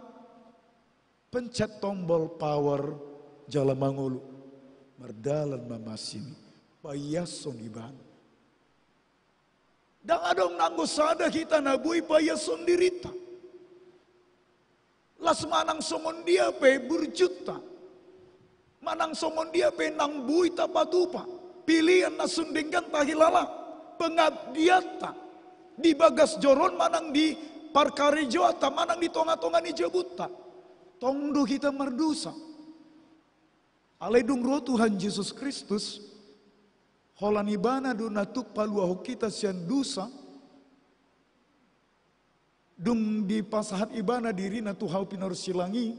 pencet tombol power jala mangolu. Mardalan ma mesin i, paiashon ibana. Ndang adong nanggo sada hita na boi paiashon dirinta. Las manang songon dia pe burjunta, manang songon dia pe nang boi tapatupa pelean na sun denggan tahilala, pengabdianta di bagas joro on manang di parkarejoanta manang di tonga-tonga ni jabunta, tong do hita mardosa. Alai dung ro Tuhan Jesus Kristus, holan ibana do na tuk paluahon hita sian dosa, dung dipasahat ibana dirina tu hau pinorsilang i,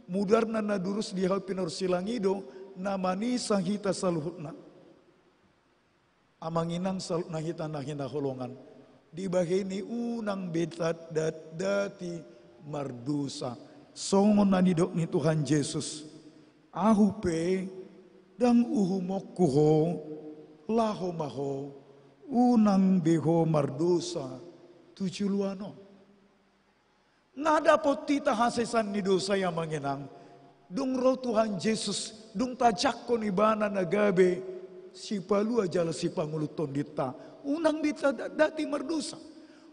mudarna na durus di hau pinorsilang i do na manesa hita saluhutna. Amang inang saluhutna hita na hinaholongan, dibahen i unang be ta-, da-, dati mardosa. Songon na nidok ni Tuhan Jesus, Ahu pe ndang uhumonku ho, laho ma ho, unang be ho mardosa tu joloan on. Nga dapot hita hasesaan ni dosa i, amang inang, dung ro Tuhan Jesus, dung tajangkon ibana na gabe sipalua jala sipangoluhon tondinta, unang be ta-, da-, dati mardosa.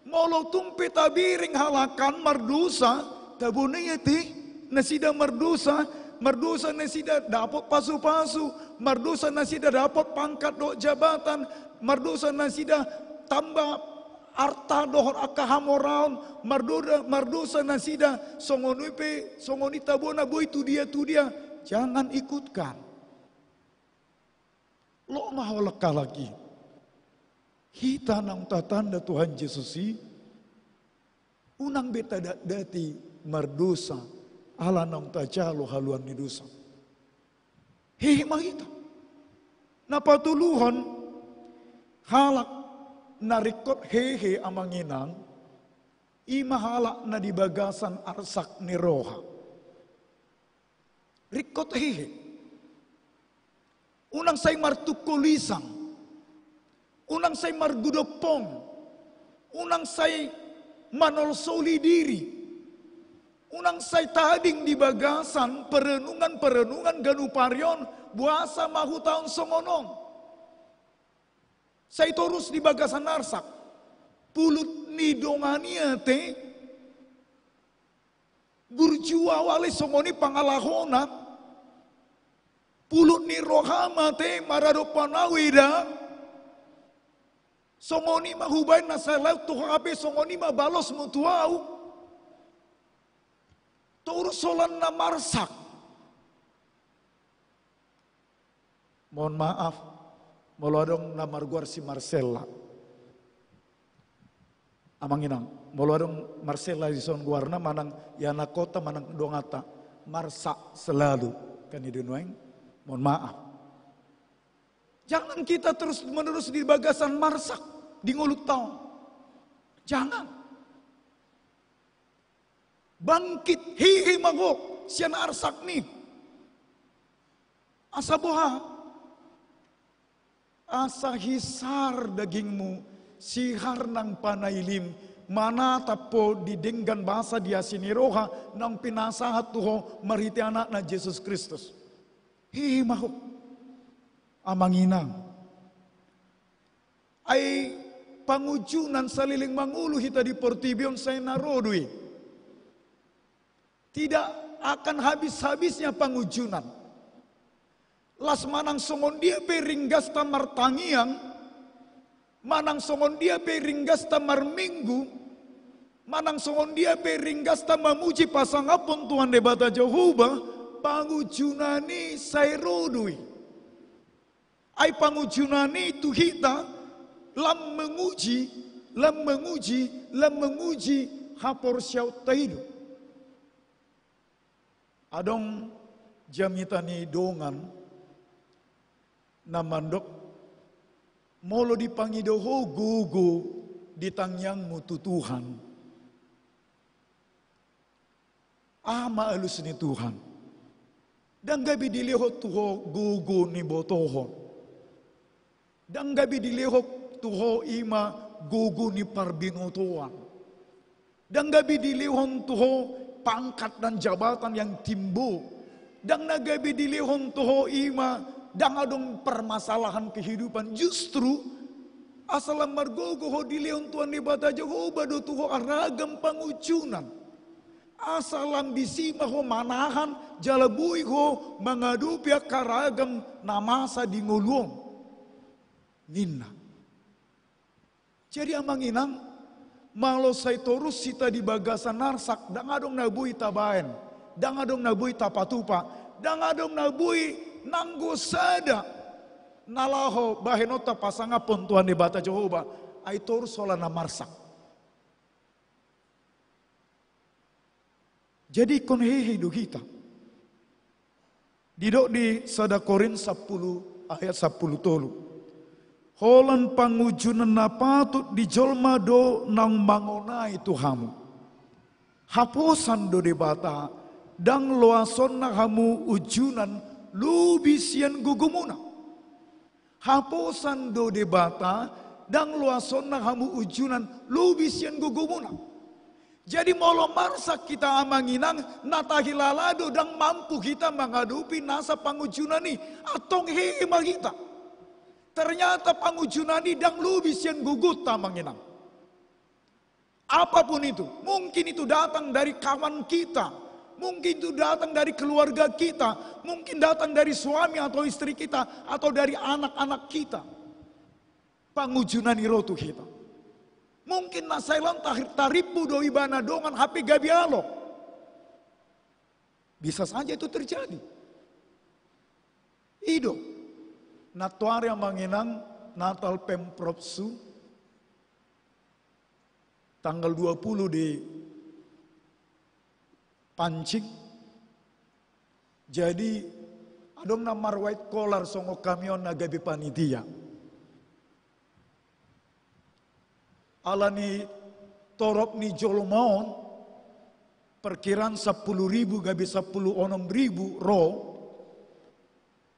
Molo tung pe tabereng halak an mardosa, tabo na i ate, nasida mardosa, mardosa nasida dapot pasupasu, mardosa nasida dapot pangkat dohot jabatan, mardosa nasida tamba arta dohot angka hamoraon, mardoda-, mardosa nasida, songon i pe, songon i tabo na boi tu dia tu dia, jangan ikutkan. Loas ma halak-halak i. Hita naung tatanda Tuhan Jesus i, unang be ta-, da-, dati mardosa, ala naung tajalo haluaon ni dosa. Hehe ma hita. Na patoluhon, halak na ringkot hehe, amang inang, i ma halak na di bagasan arsak ni roha. Ringkot hehe. Unang sai martungkol isang. Unang sai margudompong. Unang sai manolsoli diri. Unang sai tading di bagasan perenungan-perenungan ganup ari on, boasa ma huta on songon on. Sai torus di bagasan arsak. Pulut ni dongan i ate, burju au alai songon i pangalahona. Pulut ni roham ate, maradophon au eda, songon i ma hubaen na salaut tu ho, hape songon i ma balosmu tu au. Torus holan na marsak. Mohon maaf, molo adong na margoar si Marcella. Amang inang, molo adong Marcella dison goarna manang ianakhonta manang donganta, marsak selalu. Kan i do nuaeng, mohon maaf. Jangan kita terus-menerus di bagasan marsak di ngolunta on. Jangan. Bangkit, hehe ma ho sian arsakmi. Asa boha? Asa hisar dagingmu, sihar nang panailim, manatap ho di denggan basa di asi ni roha naung pinasahat tu ho marhite Anakna Jesus Kristus. Hehe ma ho, amang inang. Ai pangunjunan saleleng mangolu hita di portibi on, sai na ro do i. Tidak akan habis-habisnya pangunjunan. Las manang songon dia pe ringgasta martangiang, manang songon dia pe ringgasta marminggu, manang songon dia pe ringgasta mamuji pasangaphon Tuhan Debata Jahowa, pangunjunan i sai ro do i. Ai pangunjunan i tu hita lam manguji, lam manguji, lam manguji haporseaonta i do. Adong jamita ni dongan na mandok, molo dipangido ho gogo di tangiangmu tu Tuhan, aha ma alus ni Tuhan? Ndang gabe dilehon tu ho gogo ni botohon. Ndang gabe dilehon tu ho i ma gogo ni parbinotoan. Ndang gabe dilehon tu ho pangkat dan jabatan yang timbo. Ndang na gabe dilehon tu ho i ma ndang adong permasalahan kehidupan. Justru asa lam margogo ho, dilehon Tuhan Debata Jahowa do tu ho ragam pangunjunan. Asa lam disi ma ho manahan jala boi ho mangadopi angka ragam na masa di ngolu on, ninna. Jadi amang inang, molo sai torus hita di bagasan arsak, ndang adong na boi tabaen, ndang adong na boi tapatupa, ndang adong na boi nanggo sada na laho bahenonta pasangaphon Tuhan Debata Jahowa, ai torus holan na marsak. Jadi ingkon hehe do hita. Didok di sada Korint sampulu ayat sampulu tolu, holan pangunjunan na patut di jolma do naung mangonai tu hamu. Haposan do Debata, ndang loasonna hamu unjunan lobi sian gogomuna. Haposan do Debata, ndang loasonna hamu unjunan lobi sian gogomuna. Jadi molo marsak hita amang inang, na tahilala do ndang mampu hita mangadopi nasa pangunjunan i. Antong hehe ma hita. Ternyata pangunjunan i ndang lobi sian gogonta amang inang. Apapun itu, mungkin itu datang dari kawan kita, mungkin itu datang dari keluarga kita, mungkin datang dari suami atau istri kita, atau dari anak-anak kita. Pangunjunan i ro tu hita. Mungkin na sai lam tar-, tarimpu do ibana dongan hape gabe alo. Bisa saja itu terjadi. I do. Nantoari amang inang, Natal Pemprovsu, tanggal dua puluh dipancing. Jadi adong na mar-white collar songon hami on na gabe panitia. Ala ni torop ni jolma on, perkiraan sampulu ribu gabe sampulu onom ribu ro,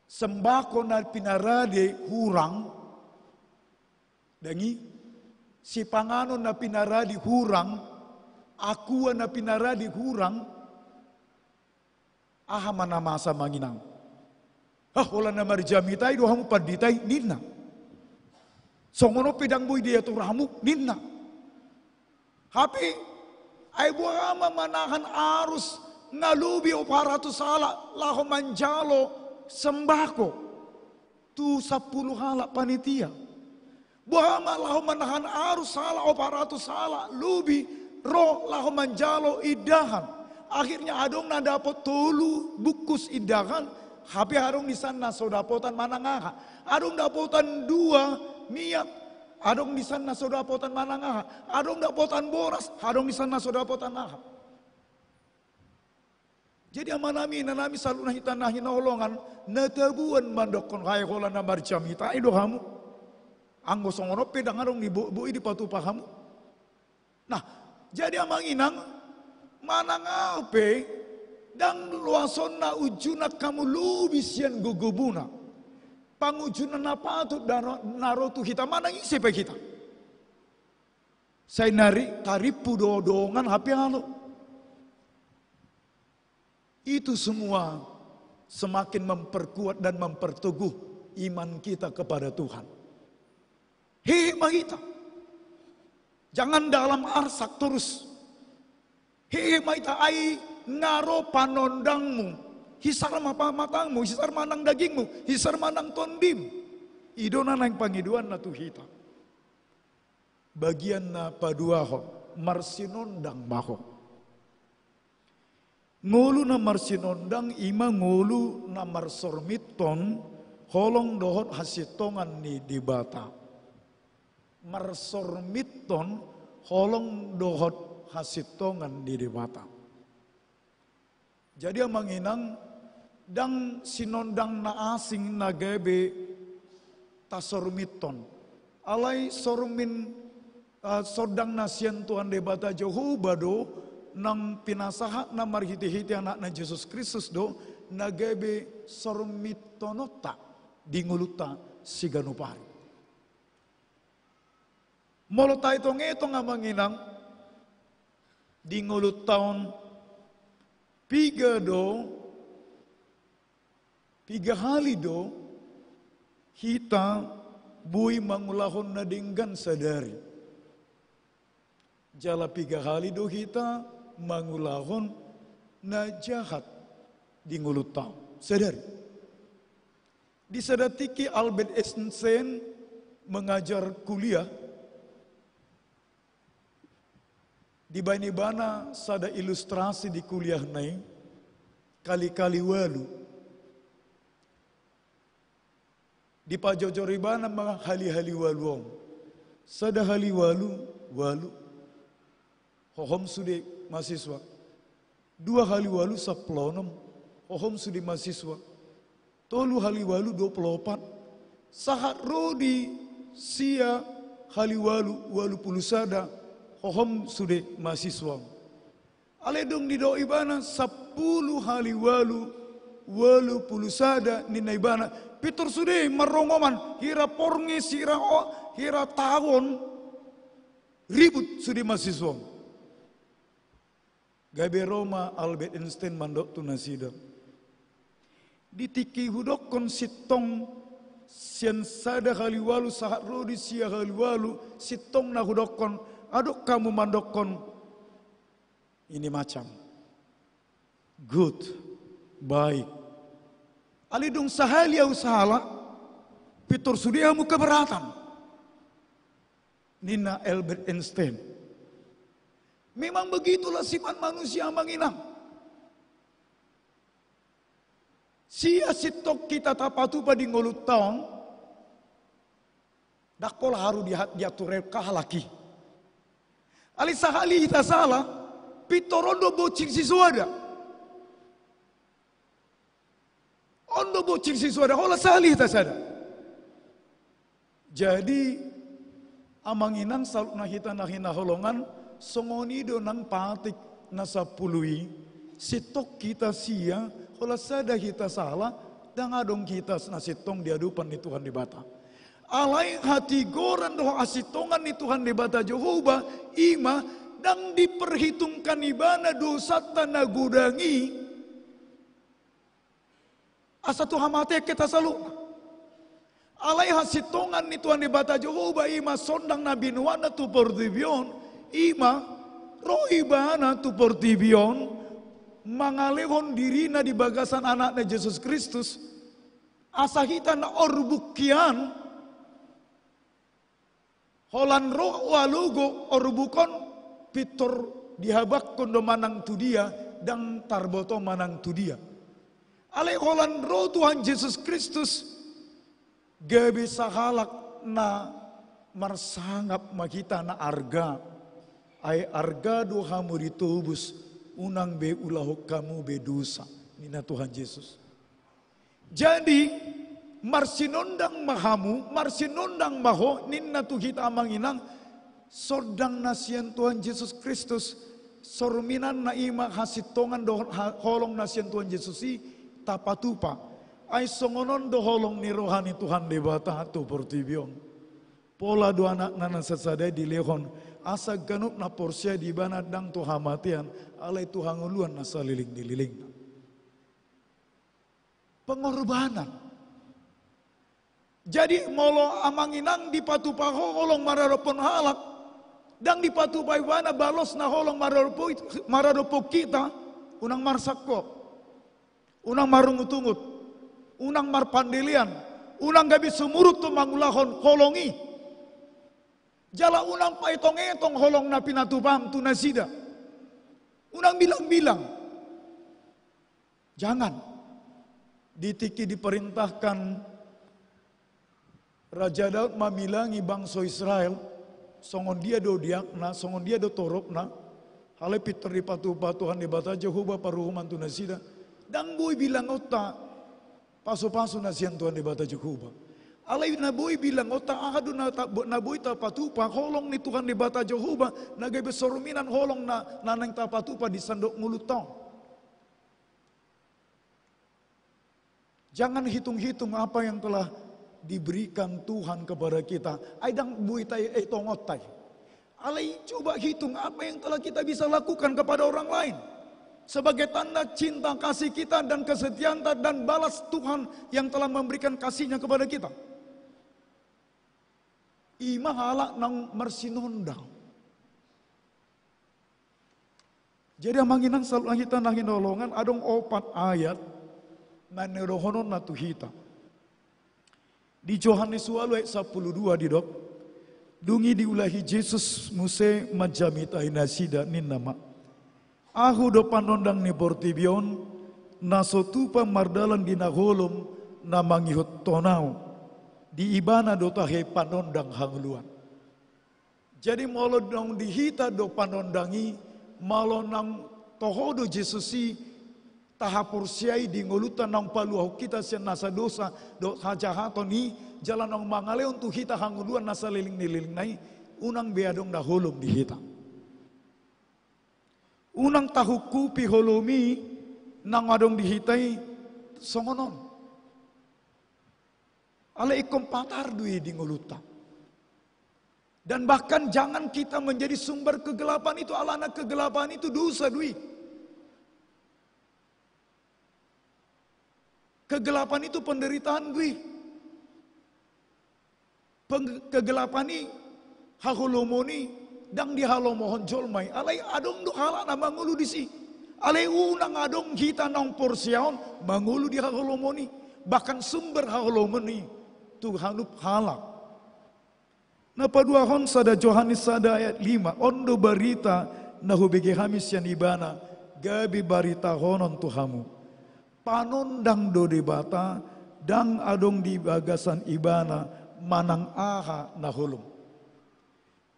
sembako na pinarade hurang, ndang i, sipanganon na pinarade hurang, aqua na pinarade hurang, aha ma na masa amang inang? Ah, holan na marjamita i do hamu pandita i, ninna. Songon on pe ndang boi diatur hamu, ninna. Hape, ai boha ma manahan arus nga lobi opat ratus halak laho manjalo sembako tu sampulu halak panitia? Boha ma laho manahan arus halak opat ratus halak lobi ro laho manjalo indahan? Akhirnya adong na dapot tolu bungkus indahan, hape adong disan na so dapotan manang aha. Adong dapotan dua miak, adong disan na so dapotan manang aha. Adong dapotan boras, adong disan na so dapotan aha. Jadi amanami, inanami, saluhutna hita na hinaholongan, na tabuan mandokkon, ai holan na marjamita i do hamu. Anggo songon on pe ndang adong ni bo-, boi dipatupa hamu. Nah, jadi amang inang, manang aha pe, ndang loasonna unjunan hamu lobi sian gogomuna. Pangunjunan na patut da-, na ro tu hita, manang ise pe hita. Sai nari tarimpu do dongan hape alo. Itu semua semakin memperkuat dan memperteguh iman kita kepada Tuhan. Hehe ma hita. Jangan dalam arsak terus. Hehe ma hita, ai nga ro panondangmu. Hisar ma pamatangmu, hisar ma nang dagingmu, hisar ma nang tondim. I do na naeng pangidoanna tu hita. Bagian na paduahon, marsinondang ma ho. Ngolu na marsinondang i ma ngolu na marsormithon holong dohot hasintongan ni Debata. Marsormithon holong dohot hasintongan ni Debata. Jadi amang inang, ndang sinondang na asing na gabe tasormithon. Alai sormin, eh, sondang na sian Tuhan Debata Jahowa do, nang pinasahatna marhitehite Anakna Jesus Kristus do, na gabe sormithononta di ngolunta siganup ari. Molo taetongetong amang inang, di ngolunta on, piga do, piga hali do hita boi mangulahon na denggan sadari. Jala piga hali do hita mangulahon na jahat di ngolunta on sadari. Di sada tingki Albert Einstein mengajar kuliah, dibaen ibana sada ilustrasi di kuliahna i, kali-kali ualu. Dipajojor ibana ma hali-hali ualu on. Sada hali ualu, ualu. Hohom sude mahasiswa. Dua hali ualu sampulu onom. Hohom sude mahasiswa. Tolu hali ualu dua pulu opat. Sahat ro di sia hali ualu, ualu pulu sada. Hohom sude mahasiswa. Alai dung didok ibana sampulu hali ualu, ualu pulu sada ninna ibana. Pintor sude marrongoman, hira porngis, hira o, hira taon, ribut sude mahasiswa on. Gabe ro ma Albert Einstein mandok tu nasida. Di tingki hudokkon sintong sian sada hali ualu sahat ro di sia hali ualu, sintong na hudokkon, adong hamu mandokkon ini macam. Good, baik. Alai dung sahali ahu sala, pintor sude hamu keberatan. Ninna Albert Einstein. Memang begitulah sifat manusia amang inang. Sia sintong hita tapatupa di ngolunta on, ndang pola haru dihat diatur halak i. Alai sahali hita sala, pintor on do boncing sisoada. On do boncing sisoada, holan sahali hita sada. Jadi, amang inang saluhutna hita na hinaholongan, songon i do nang patik na sampulu i, sintong hita sia, holan sada hita sala, ndang adong hita na sintong di adopan ni Tuhan Debata. Alai hatigoran dohot hasintongan ni Tuhan Debata Jahowa, i ma ndang diperhitungkan ibana dosanta na godang i, asa tu hamatean hita saluhutna. Alai hasintongan ni Tuhan Debata Jahowa i ma sondang na binoanna tu portibi on, i ma ro ibana tu portibi on, mangalehon dirina di bagasan Anakna Jesus Kristus, asa hita na orbuk hian, holan ro ualu ogo orbuk on pintor dihabanghon do manang tu dia, ndang tarboto manang tu dia. Alai holan ro Tuhan Jesus Kristus, gabe sahalak na marsangap ma hita na arga. Ai arga do hamu ditobus, unang be ulahon hamu be dosa, ninna Tuhan Jesus. Jadi, marsinondang ma hamu, marsinondang ma ho, ninna tu hita amang inang, sondang na sian Tuhan Jesus Kristus, sorminanna i ma hasintongan dohot ha-, holong na sian Tuhan Jesus i, tapatupa. Ai songon on do holong ni roha ni Tuhan Debata tu portibi on. Pola do Anakna na sasada i dilehon, asa ganup na porsea di ibana ndang tu hamatean, alai tu hangoluan na saleleng ni lelengna. Pengorbanan. Jadi, molo amang inang dipatupa ho holong maradophon halak, ndang dipatupa ibana balos na holong maradophon, maradophon hita, unang marsak ho. Unang marungutungut, unang marpandelean, unang gabe sumurut tu mangulahon holong i. Jala unang paetongetong holong na pinatupam tu nasida. Unang bilangbilang. Jangan. Di tingki diperintahkan Raja Daud mamilangi bangso Israel, songon dia do diakna, songon dia do toropna, alai pintor dipatupa Tuhan Debata Jahowa paruhuman tu nasida, ndang boi bilangonta pasupasu na sian Tuhan Debata Jahowa. Alai na boi bilangonta aha do na ta-, na boi tapatupa holong ni Tuhan Debata Jahowa, na gabe saruminan holong na, na naeng tapatupa di sandok ngolunta on. Jangan hitung-hitung apa yang telah diberikan Tuhan kepada kita. Ai ndang boi taetongonta i. Alai coba hitung apa yang telah kita bisa lakukan kepada orang lain. Sebagai tanda cinta kasih kita dan kesetiaanta dan balas Tuhan yang telah memberikan kasih-Nya kepada kita. I ma halak naung marsinondang. Jadi amang inang saluhutna hita na hinaholongan, adong opat ayat na nidohononna tu hita. Di Johannes ualu ayat sampulu dua didok, dung i diulahi Jesus muse manjamita nasida ninna ma, Ahu do panondang ni portibi on, na so tupa mardalan di na holom na mangihuthon ahu. Di ibana do tahe panondang hangoluan. Jadi molo naung di hita do panondang i, molo naung toho do Jesus i, tahaporseai di ngolunta naung paluahon hita sian nasa dosa dohot hajahaton i, jala naung mangalehon tu hita hangoluan na saleleng ni lelengna i, unang be adong na holom di hita. Unang tahungkupi holom i naung adong di hita i songon on. Alai ingkon patar do i di ngolunta. Dan bahkan jangan kita menjadi sumber kegelapan itu, alana kegelapan itu dosa do i. Kegelapan itu penderitaan do i. Peng-, kegelapan i, haholomon i, ndang dihalomohon jolma i. Alai adong do halak na mangolu disi. Alai unang adong hita naung porsea on mangolu di haholomon i. Bahkan sumber haholomon i tu hanup halak. Na paduahon sada Johannes sada ayat lima, on do barita na hubege hami sian ibana, gabe baritahonon tu hamu. Panondang do Debata, ndang adong di bagasan ibana manang aha na holom.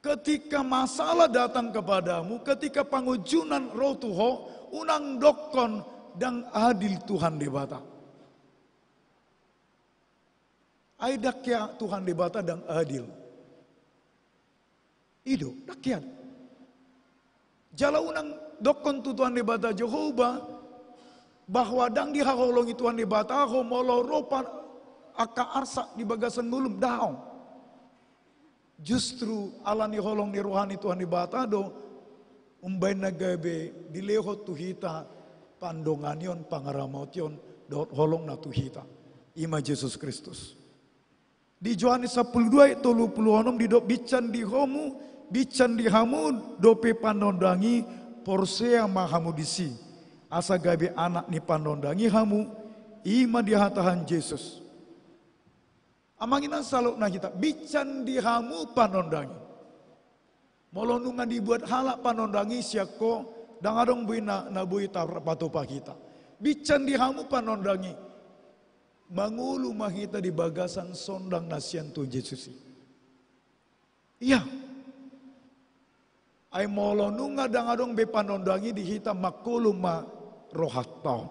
Ketika masalah datang kepadamu, ketika pangunjunan ro tu ho, unang dokkon ndang adil Tuhan Debata. Ai ndang hea Tuhan Debata ndang adil. I do, ndang hea. Jala unang dokkon tu Tuhan Debata Jahowa bahwa ndang dihaholongi Tuhan Debata ho molo ro pa angka arsak di bagasan ngolum, daong. Justru ala ni holong ni roha ni Tuhan Debata do umbaen na gabe dilehon tu hita pandonganion, pangaramotion dohot holongna tu hita. I ma Jesus Kristus. Di Johannes sampulu dua ayat tolu pulu onom didok, binsan di hamu, binsan di hamu dope panondang i, porsea ma hamu disi, asa gabe anak ni panondang i hamu. I ma dihatahon Jesus. Amang inang saluhutna hita, binsan di hamu panondang i. Molo nunga dibuat halak panondang i sian ho, ndang adong boi na, na boi tarpatupa hita. Binsan di hamu panondang i. Mangolu ma hita di bagasan sondang na sian Tuhan Jesus i. Ia. Ai molo nunga ndang adong be panondang i di hita, mangolu ma rohanta on.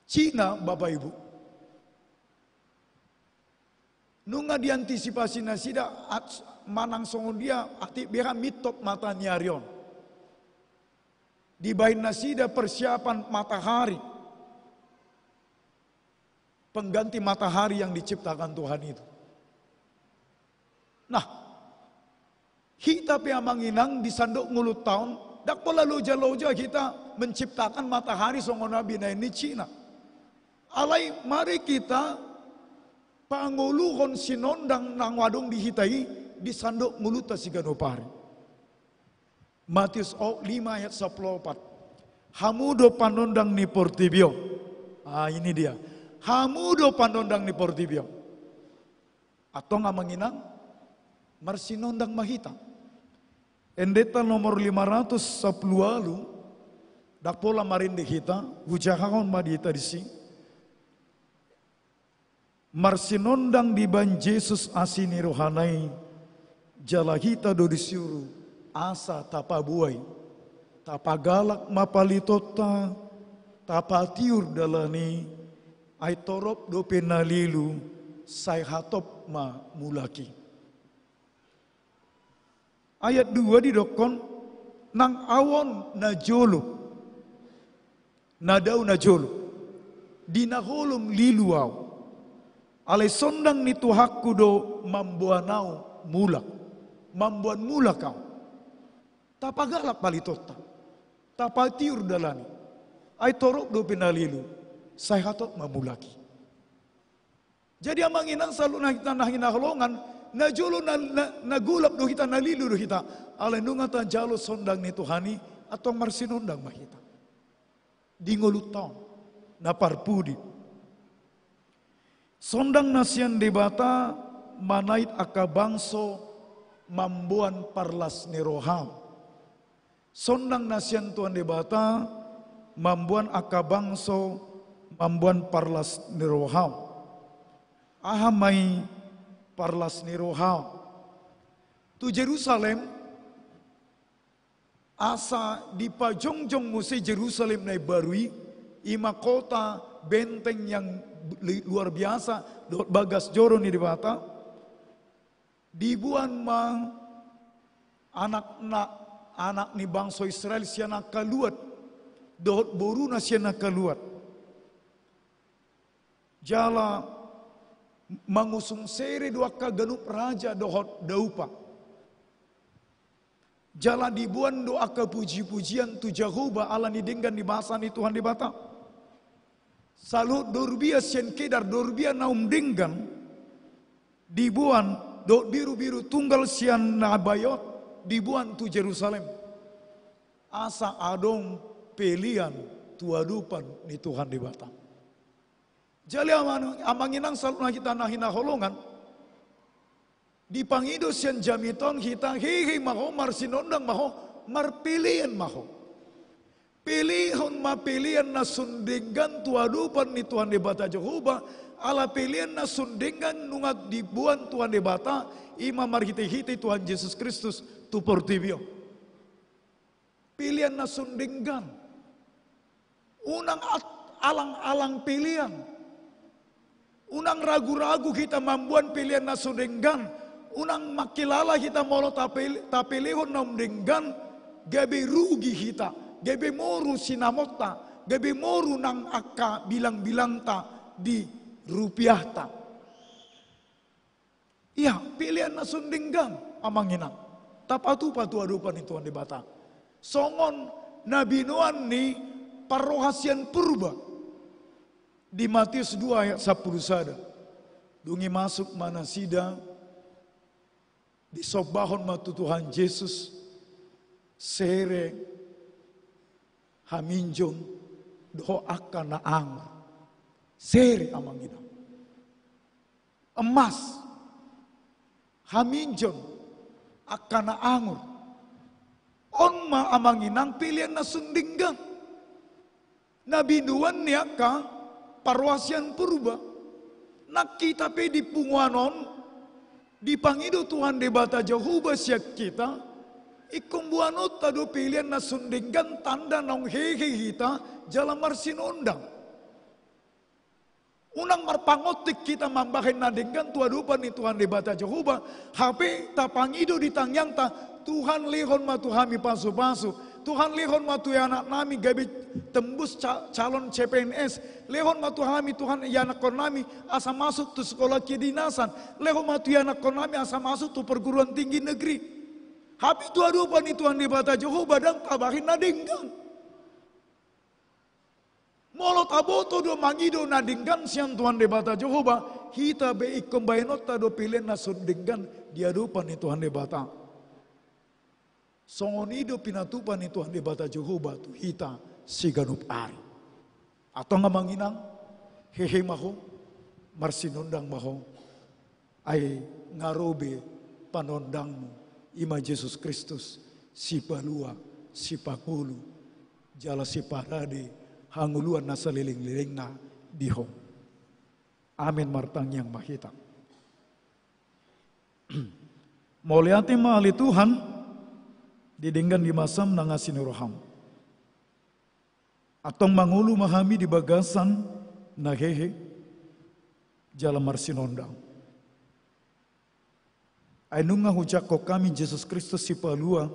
Cina, Bapak Ibu. Nunga diantisipasi nasida at-, manang songon dia atik beha mintop mataniari on. Dibahen nasida persiapan matahari, pengganti matahari yang diciptakan Tuhan itu. Nah, hita pe amang inang di sandok ngolunta on, ndang pola loja-loja hita menciptakan matahari songon na binahen ni Cina. Alai mari hita pangoluhon sinondang naung adong di hita i di sandok ngolunta siganup ari. Matius o-, lima ayat sampulu opat. Hamu do panondang ni portibi on. Ah, ini dia. Hamu do panondang ni portibi on. Antong amang inang, marsinondang ma hita. Endenta nomor lima ratus sampulu ualu, ndang pola marende hita, hujahahon ma di hita disi. Marsinondang dibahen Jesus asi ni rohana i, jala hita do disiuru asa tapaboa i. Tapagalak ma palitonta, tapatiur dalan i, ai torop dope na lilu, sai hatop ma mulak i. Ayat dua didokkon, nang ahu on na jolo, na dao na jolo, di na holom lilu ahu. Alai sondang ni Tuhanku do mamboan ahu mulak, mamboan mulak ahu. Tapagalak palitonta, tapatiur dalan i, ai torop dope na lilu, sai hatop ma mulak i. Jadi amang inang saluhutna hita na hinaholongan, na jolo na, na, na golap do hita, na lilu do hita. Alai nunga tajalo sondang ni Tuhan i, antong marsinondang ma hita di ngolunta on na parpudi. Sondang na sian Debata manait angka bangso mamboan parlas ni roha. Sondang na sian Tuhan Debata mamboan angka bangso mamboan parlas ni roha. Aha ma i parlas ni roha? Tu Jerusalem, asa dipajongjong muse Jerusalem na imbaru i, i ma kota benteng yang li-, luar biasa dohot bagas joro ni Debata. Diboan ma anak na, anak ni bangso Israel sian angka luat, dohot boruna sian angka luat. Jala mangusung sere do angka ganup raja dohot daupa. Jala diboan do angka puji-pujian tu Jahowa ala ni denggan ni basa ni Tuhan Debata. Saluhut dorbia sian Kedar, dorbia na umdenggan, diboan, dohot birubiru tunggal sian Nabaot, diboan tu Jerusalem. Asa adong pelean tu adopan ni Tuhan Debata. Jadi amang, amang inang saluhutna hita na hinaholongan, dipangido sian jamita on hita, hehe ma ho, marsinondang ma ho, marpelean ma ho. Pelehon ma pelean na sun denggan tu adopan ni Tuhan Debata Jahowa, ala pelean na sun denggan nunga diboan Tuhan Debata, i ma marhitehite Tuhan Jesus Kristus tu portibi on. Pelean na sun denggan. Unang at-, alang-alang pelean. Unang ragu-ragu hita mamboan pelean na sun denggan. Unang mangkilala hita molo tapele-, tapelehon na umdenggan, gabe rugi hita, gabe moru sinamonta, gabe moru nang angka bilang-bilangta di rupiahta. Ia, pelean na sun denggan, amang inang. Tapatupa tu adopan ni Tuhan Debata. Songon na binoan ni parrohasian Purba. Di Matius dua ayat sampulu sada. Dung i masuk ma nasida, disombahon ma tu Tuhan Jesus, sere, haminjon, dohot angka na angur. Sere, amang inang. Emas, haminjon, angka na angur. On ma amang inang pelean na sun denggan. Na binoan ni angka parrohasian Purba. Nang hita pe di punguan on, dipangido Tuhan Debata Jahowa sian hita, ingkon boanonta do pelean na sun denggan tanda naung hehe hita, jala marsinondang. Unang marpangontik hita mambahen na denggan tu adopan ni Tuhan Debata Jahowa, hape tapangido di tangiangta, Tuhan lehon ma tu hami pasu-pasu, Tuhan lehon ma tu ianaknami gabe tembus ca-, calon C P N S, lehon ma tu hami Tuhan ianakkonnami asa masuk tu sekolah kedinasan, lehon ma tu ianakkonnami asa masuk tu perguruan tinggi negeri. Hape tu adopan ni Tuhan Debata Jahowa ndang tabahen na denggan. Molo taboto do mangido na denggan sian Tuhan Debata Jahowa, hita be ingkon baenonta do pelean na sun denggan di adopan ni Tuhan Debata. Songon i do pinatupa ni Tuhan Debata Jahowa tu hita siganup ari. Antong amang inang, Hehe ma ho, marsinondang ma ho, ai nga ro be panondangmu, i ma Jesus Kristus, Sipalua, Sipangolu, jala Siparade hangoluan na saleleng-lelengna di ho. Amen. Martangiang ma hita. Mauliate ma ale Tuhan, di denggan di masaM nang asi ni rohaM. Antong mangolu ma hami di bagasan na hehe jala marsinondang. Ai nunga hujangkon hami Jesus Kristus Sipalua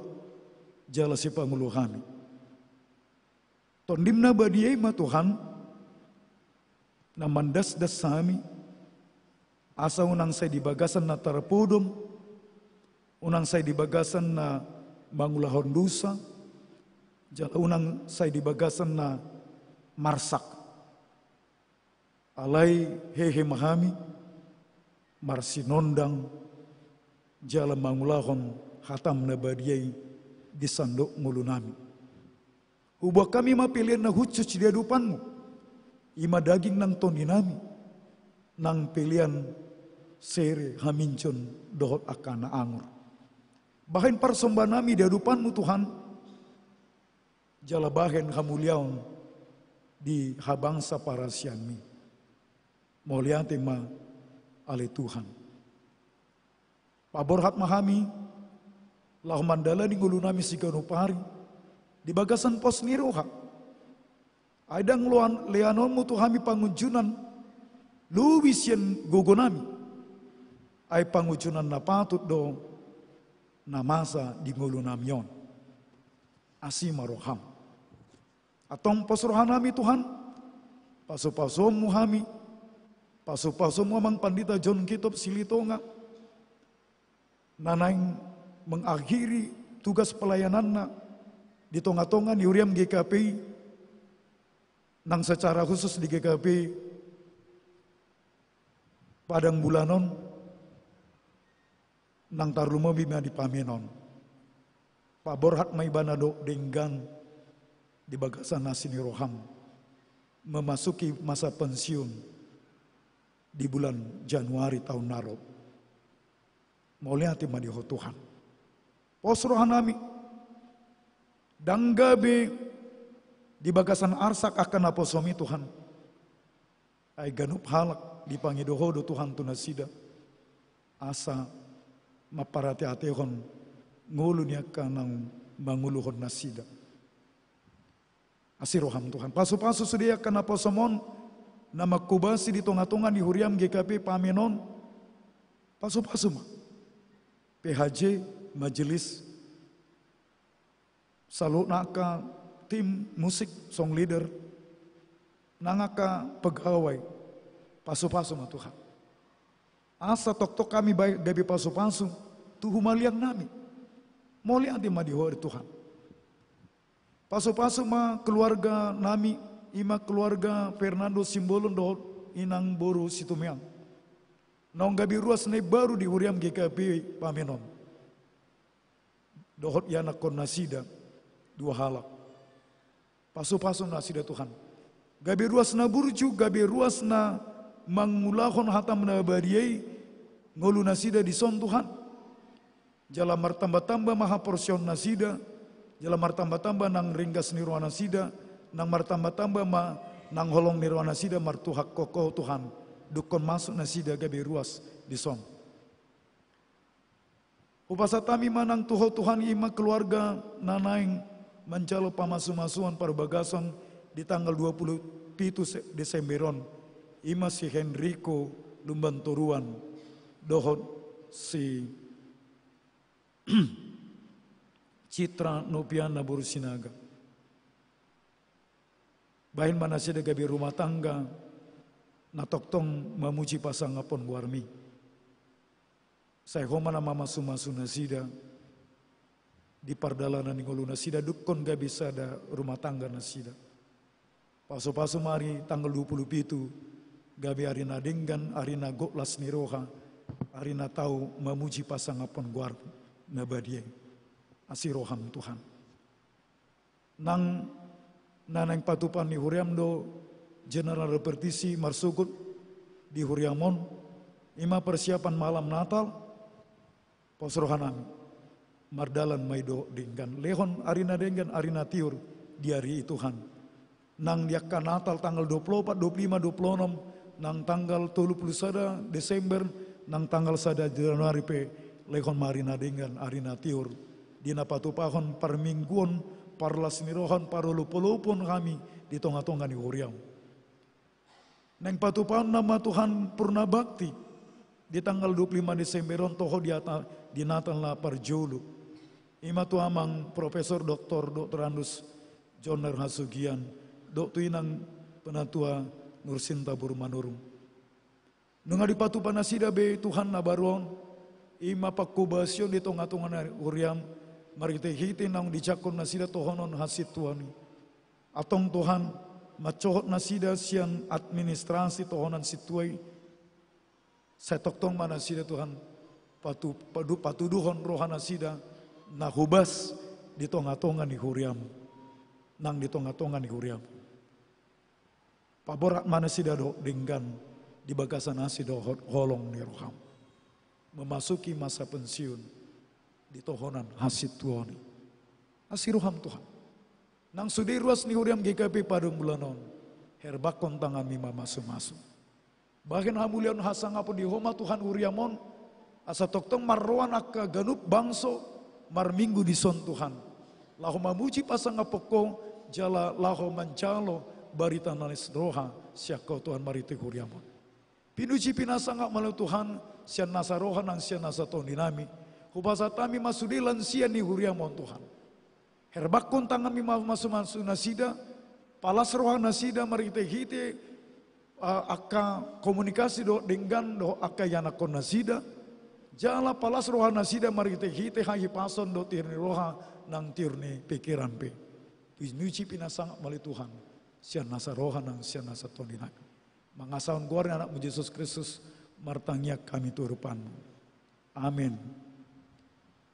jala Sipangolu hami. TondiM na badia i ma Tuhan, na mandasdas hami, asa unang sai di bagasan na tarpodom, unang sai di bagasan na mangulahon dosa, jala unang sai di bagasan na marsak. Alai hehe ma hami, marsinondang, jala mangulahon hataM na badia i di sandok ngolunami. Huboan hami ma pelean na hushus di adopanMu, i ma daging nang tondinami, nang pelean sere, haminjon dohot angka na angur. Bahen parsombaannami di adopanMu Tuhan, jala bahen hamuliaon di habangsa parasianMi. Mauliate ma ale Tuhan. Paborhat ma hami, laho mandalani ngolunami siganup ari, di bagasan pos ni roha. Ai ndang loan leanonMu tu hami pangunjunan, lobi sian gogonami. Ai pangunjunan na patut do, na masa di ngolunami on. Asi ma rohaM. Antong pos rohanami Tuhan, pasu-pasuonMu hami, pasu-pasuonMu Amang Pandita John Kitob Silitonga, na naeng mengakhiri tugas pelayananna di tonga-tonga ni huriaM G K P I, nang secara khusus di G K P I Padang Bulan on, nang tarlumobi ma di pamen on. Paborhat ma ibana dohot denggan di bagasan asi ni rohaM, memasuki masa pensiun di bulan Januari taon na ro. Mauliate ma di Ho Tuhan. Pos rohanami, ndang gabe di bagasan arsak angka naposoMi Tuhan. Ai ganup halak dipangido Ho do Tuhan tu nasida, asa mamparate-atehon ngolu ni angka naung mangoluhon nasida. Asi rohaM Tuhan, pasu-pasu sude angka naposoM on, na manghobasi di tonga-tonga ni huriaM G K P I pamen on, pasu-pasu ma. P H J, majelis, saluhutna angka tim musik, song leader, nang angka pegawai, pasu-pasu ma Tuhan. Asa tongtong hami ba-, gabe pasu-pasu tu humaliangnami. Mauliate ma di Ho ale Tuhan. Pasu-pasu ma keluarganami, i ma keluarga Fernando Simbolon dohot inang boru Situmeang. Naung gabe ruas na imbaru di huriaM G K P I pamen on. Dohot ianakhon nasida dua halak. Pasu-pasu nasida Tuhan. Gabe ruas na burju, gabe ruas na mangulahon hataM na badia i, ngolu nasida dison Tuhan. Jala martamba-tamba ma haporseaon nasida, jala martamba-tamba nang ringgas ni roha nasida, nang martamba-tamba ma nang holong ni roha nasida martuhak Ho Tuhan, dungkon masuk nasida gabe ruas dison. Hupasahat hami ma nang tu Ho Tuhan, i ma keluarga na naeng manjalo pamasu-masuon parbagason di tanggal dua puluh pitu se-, Desember on, i ma si Henrico Lumban Toruan dohot si Citra Nopiana boru Sinaga. Bahen ma nasida gabe rumah tangga na tongtong mamuji pasangaphon goarMi. Sai Ho ma na mamasu-masu nasida di pardalanan ni ngolu nasida, dungkon gabe sada rumah tangga nasida. Pasu-pasu ma ari tanggal dua puluh pitu, gabe ari na denggan, ari na gok las ni roha, ari na tau mamuji pasangaphon goar na badia i. Asi rohaM Tuhan. Nang na naeng patupaon ni huriaM do General repetisi marsogot di huriam on, i ma persiapan malam Natal. Pos rohanami, mardalan ma i dohot denggan, lehon ari na denggan, ari na tiur di ari i Tuhan. Nang di angka Natal tanggal dua puluh opat, dua puluh lima, dua puluh onom, nang tanggal tolu puluh sada Desember, nang tanggal sada Januari pe, lehon ma ari na denggan, ari na tiur, di na patupahon parmingguon, parlas ni roha, parolopolopon hami di tongatonga ni huriam. Naeng patupahon nama Tuhan purna bakti di tanggal dua puluh lima Desember on toho di ata-, di Natal na parjolo. I ma tu amang Profesor Doktor Doktorandus John R. Hasugian, dohot tu inang penatua Nursinta Burmanurung. Nunga dipatupa nasida be Tuhan na baru on, i ma pangkobasion di tongatonga ni huriam, marhitehite naung dijangkon nasida tohonon hasintuaon i. Antong Tuhan, mansohot nasida sian administrasi tohonan sintua i, sai tongtong ma nasida Tuhan, patu-, padu-, patuduhon roha nasida, na hobas di tongatonga ni huriam, nang di tongatonga ni huriam. Paborat ma nasida dohot denggan di bagasan asi dohot holong ni roham. Memasuki masa pensiun di tohonan hasintuaon i. Asi roham Tuhan. Nang sude ruas ni huriam G K P Padang Bulan on, herbakkon tanganmi mamasumasu. Bahen hamuliaon hasangapon di Ho ma Tuhan huriam on, asa tongtong marroan angka ganup bangso marminggu dison Tuhan. Laho mamuji pasangapon Ho, jala laho manjalo barita na las ni roha sian Ho Tuhan marhite huriam on. Pinuji pinasangap ma Ho Tuhan, sian nasa roha nang sian nasa tondi nami. Hupasahat hami ma sude lansia ni huriam on Tuhan. Herbakkon tanganmi mamasumasu nasida, palas roha nasida marhitehite, ah, angka komunikasi dohot denggan dohot angka ianakhon nasida, jala palas roha nasida marhitehite hahipason dohot tiur ni roha nang tiur ni pingkiran pe. Pinuji pinasangap ma Ho Tuhan, sian nasa roha nang sian nasa tondi nami. Mangasahon goar ni Anakmu Jesus Kristus, martangiang hami tu adopanMu. Amen.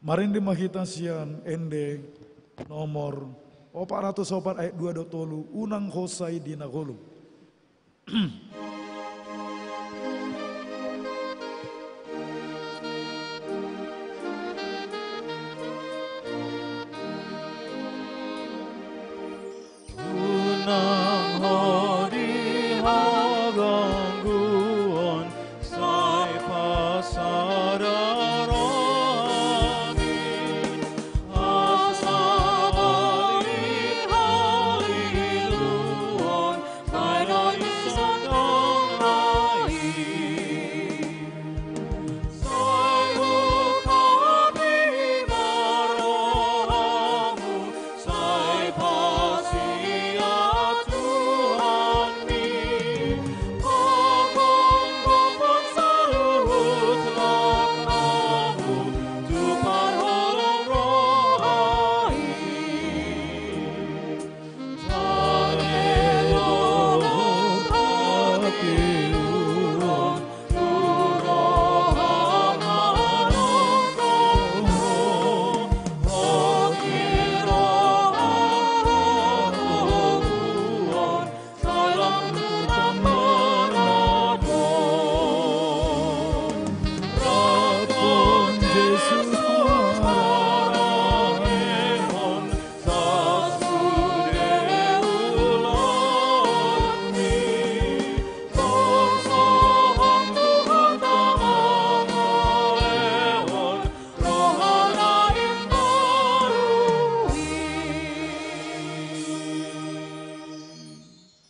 Marende ma hita sian ende nomor opat ratus opat ayat dua dohot tolu, unang ho sai di na holom. Unang ho di hagangguon, sai pasada rohami. Asa boi haliluon, bahenon ni sandang na i. Sai ungkap hami ma rohamu, sai pasia Tuhanmi. Pagomgoman saluhut langkahmu, tu parholong roha i.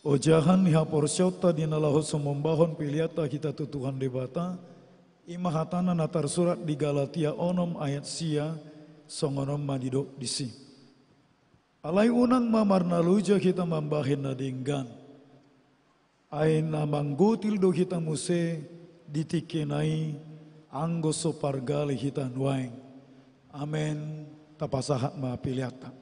Ojahan ni haporseaonta di na laho sumombahon peleanta hita tu Tuhan Debata, i ma hatana na tarsurat di Galatia onom ayat sia, songon on ma didok disi. Alai unang ma marnaloja hita mambahen na denggan. Ai na manggotil do hita muse di tingkina i, anggo so pargale hita nuaeng. Amen. Tapasahat ma peleanta.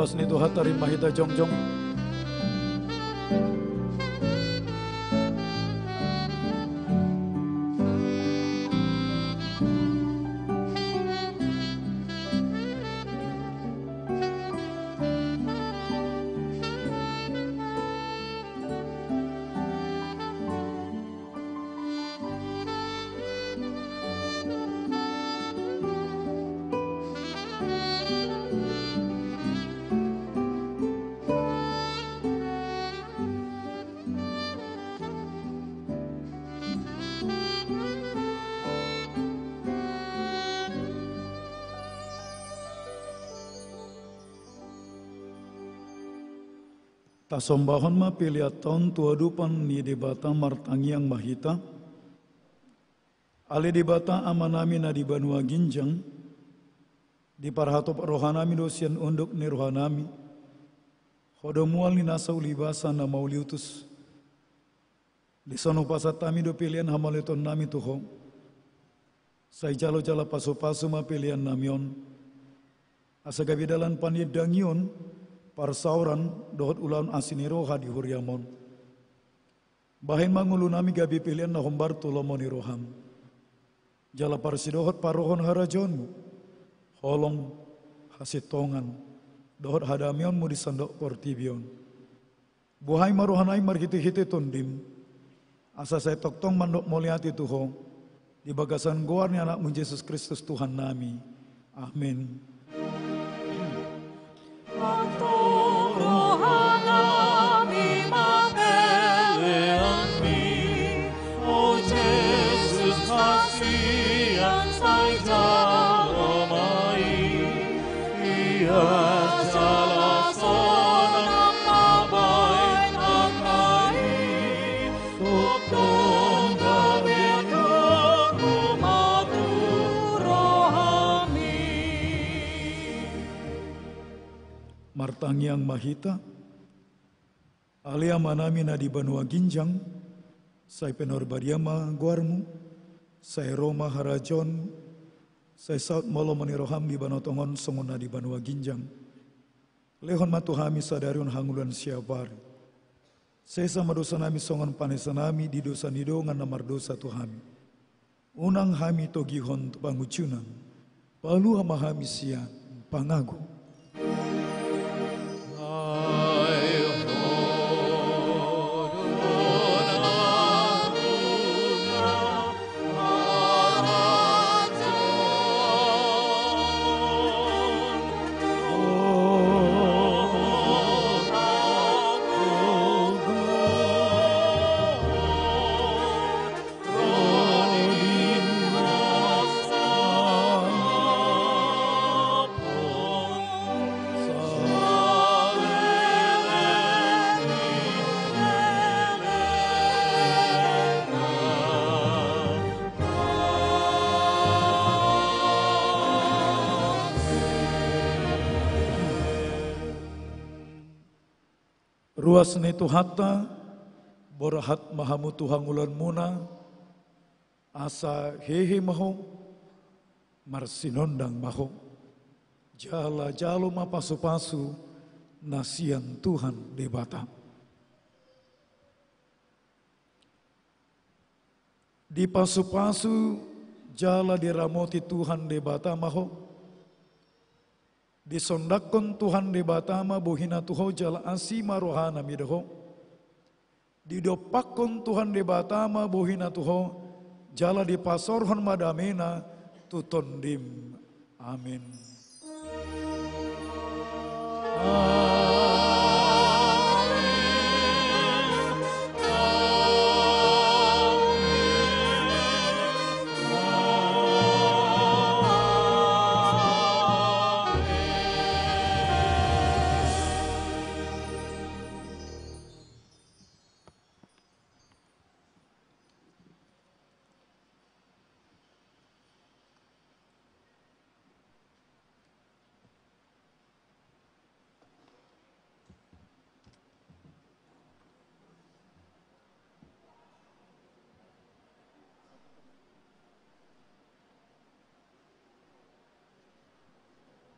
Pas ni Tuhan, tarim ma hita jongjong. Tasombahon ma peleanta on tu adopan ni Debata, martangiang ma hita. Ale Debata Amanami na di banua ginjang, diparhatop rohanami do sian unduk ni rohanami Ho do mual ni nasa ulibasa na mauliutus. Dison hupasahat hami do pelean hamauliatennami tu Ho. Sai jalo jala pasupasu ma peleannami on, asa gabe dalan panindangion, parsaoran dohot ulaon asi ni roha di huriam on. Bahen ma ngolunami gabe pelean na hombar tu lomo ni roham, jala parsidohot parohon harajaonmu, holong, hasintongan, dohot hadameonmu di sandok portibi on. Buhai ma rohanami marhitehite Tondim, asa sai tongtong mandok mauliate tu Ho, di bagasan goar ni Anakmu Jesus Kristus Tuhannami. Amen. Antong rohanami ma peleanmi, o Jesus, hasian sai jalo ma i. Ia jala sonang ma bahen angka i, tongtong gabe goarmu ma tu rohami. Martangiang ma hita. Ale Amanami na di banua ginjang, sai pinarbadia ma goarmu, sai ro ma harajaonmu, sai saut ma lomo ni roham di banua tonga on songon na di banua ginjang. Lehon ma tu hami sadari on hangoluan siapari. Sesa ma dosanami songon panesanami di dosa ni dongan na mardosa tu hami. Unang hami togihon tu pangunjunan, palua ma hami sian pangago. Ruas ni Tuhanta, borhat ma hamu tu hangoluanmuna, asa hehe ma ho, marsinondang ma ho, jala jalo ma pasupasu na sian Tuhan Debata. Dipasupasu jala diramoti Tuhan Debata ma ho. Disondanghon Tuhan Debata ma bohina tu ho jala asi ma rohana mida ho. Didompakhon Tuhan Debata ma bohina tu ho, jala dipasaorhon ma damena tu tondim. Amen.